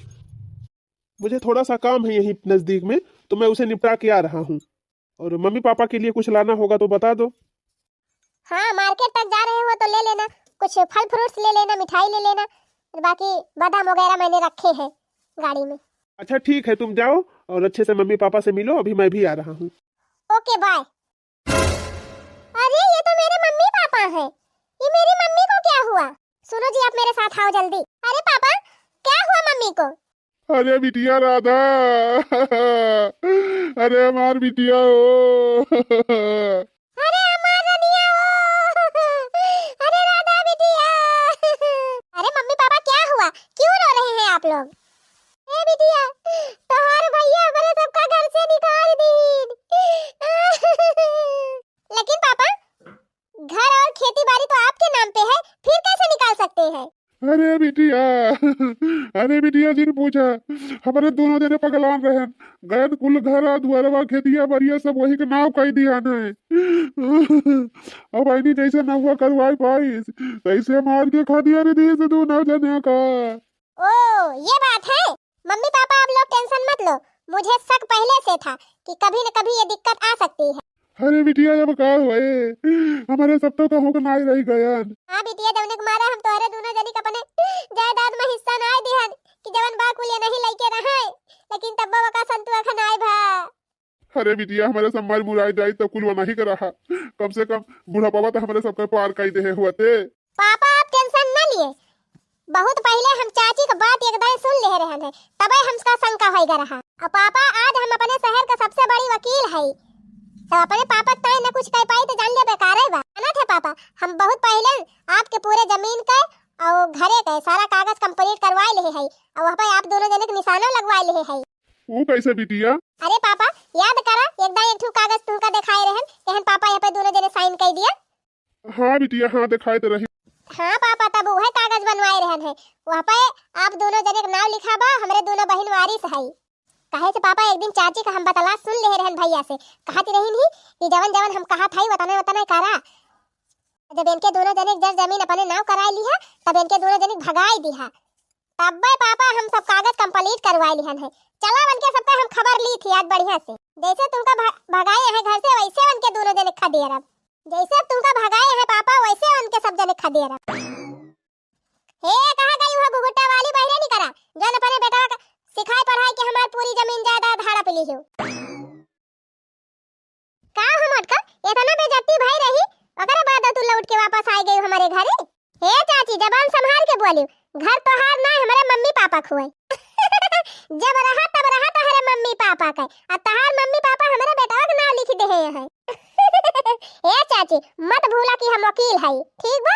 मुझे थोड़ा सा काम है यहीं नज़दीक में, तो मैं उसे निपटा के आ रहा हूँ। और मम्मी पापा के लिए कुछ लाना होगा तो बता दो। हाँ, मार्केट तक जा रहे हो तो ले लेना, कुछ फल फ्रूट्स ले लेना, मिठाई ले लेना, बाकी बादाम वगैरह मैंने रखे हैं गाड़ी में। अच्छा ठीक है, तुम जाओ और अच्छे से मम्मी पापा से मिलो, अभी मैं भी आ रहा हूँ। Okay, bye. अरे, ये तो मेरे मम्मी पापा हैं। ये मेरी मम्मी को क्या हुआ? सुनो जी, आप मेरे साथ आओ जल्दी। अरे पापा, क्या हुआ मम्मी को? अरे बिटिया राधा, अरे हमार बिटिया हो। अरे हमार रनिया हो, अरे राधा बिटिया। अरे मम्मी पापा, क्या हुआ, क्यों रो रहे हैं आप लोग? ए बिटिया, तोहार भैया हमरे सबका घर से निकाल दीन। लेकिन पापा, घर और खेती बारी तो आपके नाम पे है, फिर कैसे निकाल सकते हैं? अरे बिटिया, अरे बिटिया, जिन पूछा, हमरे दुनो जने पगलान रहन, गयन कुल घरा दुआरवा खेतिया बारिया सब वही के नाव कई दिया है। अब आईनी जैसे नौवा करवाई पाइस, तैसे मार के खा दिया रे दीस दुनो जने का। ओ, ये बात है। मम्मी पापा, आप लोग टेंशन मत लो, मुझे शक पहले से था कि कभी न कभी ये दिक्कत आ सकती है। अरे बिटिया, अब का होए, हमरे सब तो कहूँ के नाई रह गयन। हाँ बिटिया, जवने के मारे हम तोहरे दुनो जनी के अपने जायदाद में हिस्सा नाई दिहन कि जवन बा कुल ये नहीं लइके रहे, लेकिन तब्बो वका संतुआ खनाए भा। अरे बिटिया, हमरे सब मर मुराई जाई तो कुल वनाही के रहा। कम से कम बुढ़ापा तो हमरे सबके पार कई देहे हुआ ते। पापा, आप टेंशन ना लिए। बहुत पहिले हम चाची के बात एक दाई सुन लेहे रहन है, तबे हमका शंका होइगा रहा। और पापा, आज हम अपने शहर का सबसे बड़ी वकील हई, तो अपने पापा के ताई न कुछ कह पाई तो जान ले बेकारे बा। जानत है पापा, हम बहुत पहिले आपके पूरे जमीन के और घरे के सारा कागज कंप्लीट करवाए लेहे हई, और वहाँ पे आप दुनो जने के निशानो लगवाए लेहे हई। वो कैसे बिटिया? अरे पापा, याद करा, एक दाई एक ठू कागज तुमका देखाए रहन, कहन पापा यहाँ पे दुनो जने साइन कर दिया। हाँ बिटिया, हाँ देखाए तो रही। हाँ पापा, तब उहे कागज बनवाए रहन है, वहाँ पे आप दुनो जने के नाव लिखा बा, हमरे दुनो बहिन वारिस हई। कहे से पापा, एक दिन चाची का हम बतला सुन लेहे रहन भैया से, कहत रहीन ही कि जवन जवन हम कहत हई वतने वतने करा। जब इनके दुनो जने के जर जमीन अपने नाव कराए लिहा, तब इनके दुनो जने के भगाए दिहा। तब्बे पापा हम सब कागज कंप्लीट करवाए लिहन है। चला, उनके सबका हम खबर ली थी आज बढ़िया से। जैसे तुमका भ-, भगाए हैं घर से, वैसे उनके दुनो जने खदेरब। जैसे अब तुमका भगाए हैं पापा, वैसे उनके सब जने खदेरब। हे, कहाँ गई वो घुघुट्टा वाली, बहिरे निकरा, जौन अपने बेटवा का सिखाए पढ़ाए के हमार पूरी जमीन जायदाद हड़प ली हो। का हो मोटका, इतना बेइज्जती भई रही, ओकरे बाद तू लौट के वापस आ गई हमारे घरे? हे चाची, जबान संभाल के बोली, घर तोहार ना, हमारे मम्मी पापा खुए। जब रहा तब रहा तोहरे मम्मी पापा के, अब तोहार मम्मी पापा हमारे बेटवा के नाव लिख दे हैं। हे चाची, मत भूला कि हम वकील हई, ठीक बा?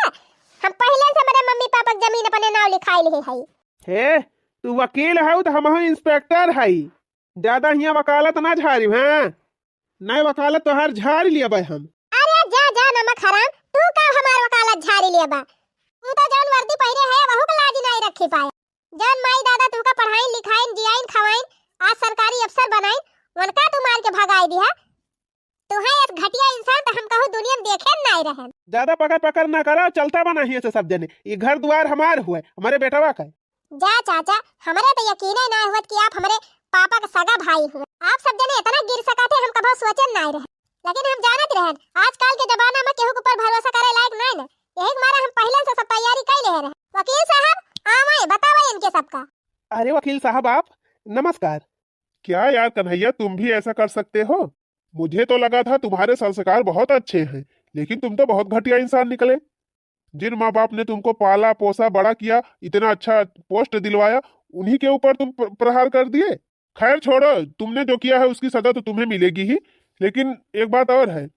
हम पहले से हमारे मम्मी पापा के जमीन अपने नाव लिखाई लिहे हई। हे, तू वकील हऊ तो हमहू इंस्पेक्टर हई। ज्यादा हियां वकालत ना झारी, हाँ? नहीं वकालत तोहार झारी लिया भाई हम। अरे जा जा नमक हराम, तू का हमार वकालत झारी लिया बा? तू तो जौन वर्दी पहिरे है वहू का लाज नहीं रखी पाए। जौन माई दादा तुमका पढ़ाइन लिखाइन जियाइन खवाइन आज सरकारी अफसर बनाइन, वनका तू मार के भगाई दिहा। तुहे एक घटिया इंसान तो हम कहूँ दुनिया में देखे नाई रहन। ज्यादा पकड़ पकड़ ना करा, चलता बना हियां से सब जने। ये घर द्वार हमार हुए, हमारे बेटवा का। जा चाचा, हमरे तो यकीने ना हुआ कि आप हमरे पापा के सगा भाई हुए। आप सब जने इतना गिर सका थे, हम कभो सोचन नाई रहे। लेकिन हम जानत रहन, आजकल के जमाना में केहू के ऊपर भरोसा करे लायक नाई ना। यही के मारे हम पहले से सब तैयारी कर ले रहे। वकील साहब, आवे, बतावे इनके सबका। अरे वकील साहब आप, नमस्कार। क्या यार कन्हैया, तुम भी ऐसा कर सकते हो? मुझे तो लगा था तुम्हारे संस्कार बहुत अच्छे हैं, लेकिन तुम तो बहुत घटिया इंसान निकले। जिन माँ बाप ने तुमको पाला पोसा बड़ा किया, इतना अच्छा पोस्ट दिलवाया, उन्हीं के ऊपर तुम प्र-, प्रहार कर दिए। खैर छोड़ो, तुमने जो किया है उसकी सजा तो तुम्हें मिलेगी ही। लेकिन एक बात और है,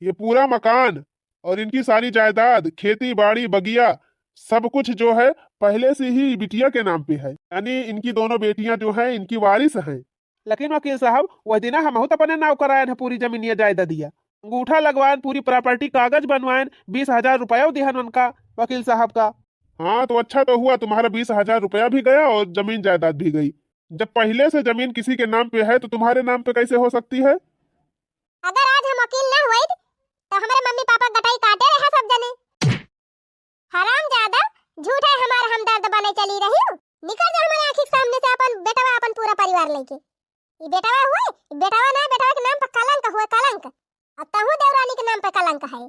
ये पूरा मकान और इनकी सारी जायदाद, खेती बाड़ी, बगिया, सब कुछ जो है पहले से ही बिटिया के नाम पे है, यानी इनकी दोनों बेटियां जो हैं इनकी वारिस हैं। लेकिन वकील साहब, वह दिना हमहू तो अपने नाव करायन है पूरी जमीनिया जायदादिया, अंगूठा लगवायन, पूरी प्रॉपर्टी कागज बनवायन, बीस हजार रुपया दिहन उनका वकील साहब का। हाँ, तो अच्छा तो हुआ, तुम्हारा बीस हजार रुपया भी गया और जमीन जायदाद भी गई। जब पहले से जमीन किसी के नाम पे है तो तुम्हारे नाम पे कैसे हो सकती है? अगर आज हम वकील ना होइत तो हमारे मम्मी पापा गटाई काटे रहा सब जने। हरामजादा, झूठे हमार हमदर्द बने चली रही हो। निकल जा हमारे आँखी के सामने से अपन बेटवा, अपन पूरा परिवार लेके। ई बेटवा हुए, ई बेटवा ना, बेटवा के नाम पर कलंक हुए, कलंक। और तहू देवरानी के नाम पर कलंक है।